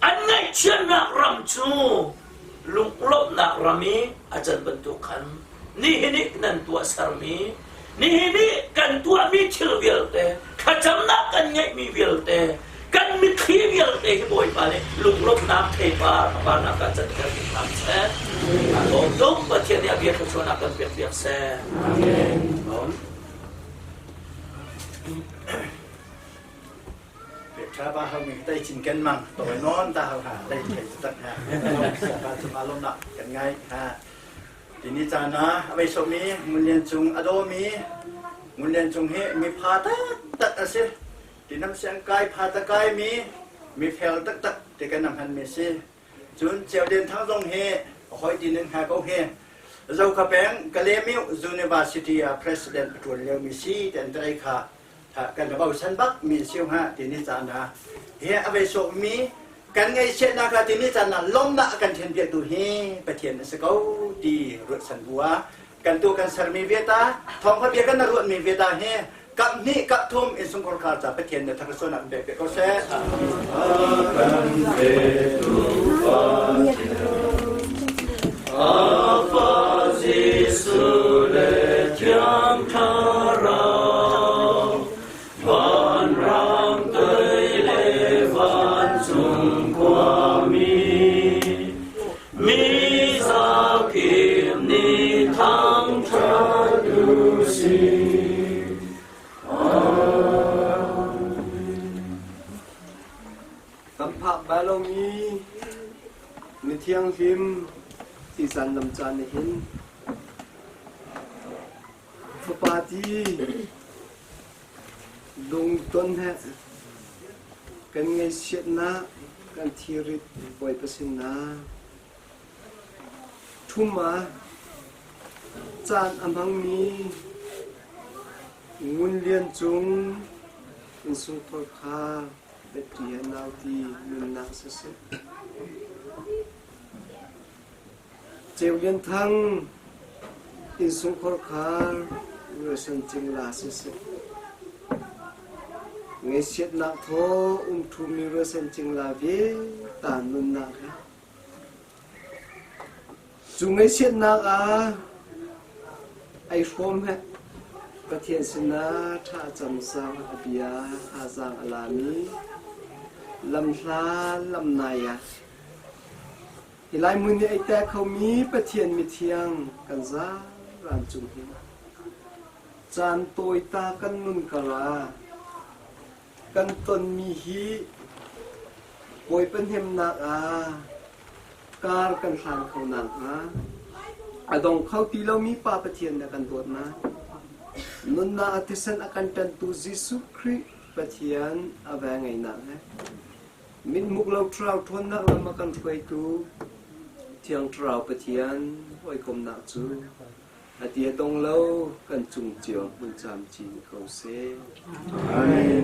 an ngaihchiatnak ram cu lunglawmhnak ram i a can bantuk khan nihin i nan tuahsermi nihin i kan tuahmi thil vialte thlacamnak kan ngeihmi vialte kan mitthli vialte hi Bawipa nih lunglawmhnak theipar a parnak ah canter ding hram seh. A lawm tuk Pathian nih a bia thluachuahnak kan pek piak seh. Amen. Thaba hau mi tai chin ken mang toi non ta hau ha tai thei tak ha pa chung alom nak kan ngai ha tini chana avei so mi ngunlian cung ado mi ngunlian cung hi mi pha tak tak ase tinam siang kai pha ta kai mi mi fel tak tak te kan nam han mi si cun Ceu Lian Thang zong hi hoi tin in ha ko hi Zoka peng Kalemiu University ah president a tuan lio mi si ten trai kha kan bochan bak mi siu ha tini caan ah hi a vei sawk mi kan ngaihchiatnak la tini caan ah lawmnak a kan then piak tu hi Pathian a si ko ti ruatsan bu ah kan tu kan sermi viata thawngpha bia kan ruat mi viata hi kap hnih kap thum in sungkhor khar ca Pathian na thakasuan ak pek pe ko seh. Kan petu Apa Jesuh le Thiang Thlarau, vanrang tei le vancung khuami, mi zakip nih thangṭhat u sih. Kan phak bal lomi ni thianghlim tizan lam caan nih hin fapa ti lungton he kan ngaihchiatnak kan thirit Bawipa sinah ṭhum ah caan a hmangmi Ngun Lian Cung innsungkhar kha. Petri he nauti nunnak siseh. Ceu Lian Thang innsungkhor khar Wilson Cingla siseh. Ngaihchiatnak thaw um ṭhumi Wilson Cingla ve ta nunnak he. Cu ngaihchiatnak ah ai hrawm he Pathian sinah ṭha cam sang a bia thazaang a lami lamhla lamnai ah Hi Laimun nih ei te khomi Pathian mithiang kan zaran cung hi caan tawi ta kan nun kara kan tonmi hi Bawipa hnemnak ah kar kan hlan kho nakhnga a dong kho ti lomi Pa Pathian na kan dawtnak nunnak a thisen a kan ṭantu Jesuh Khrih Pathian a ve ngeinak he Mitmuk lo thlarau ṭhawnnak lam a kan hruaitu Thiang Thlarau Pathian hawikomnak cu a ti a dong lo kan cung cio hmun camcin ko seh. Amen.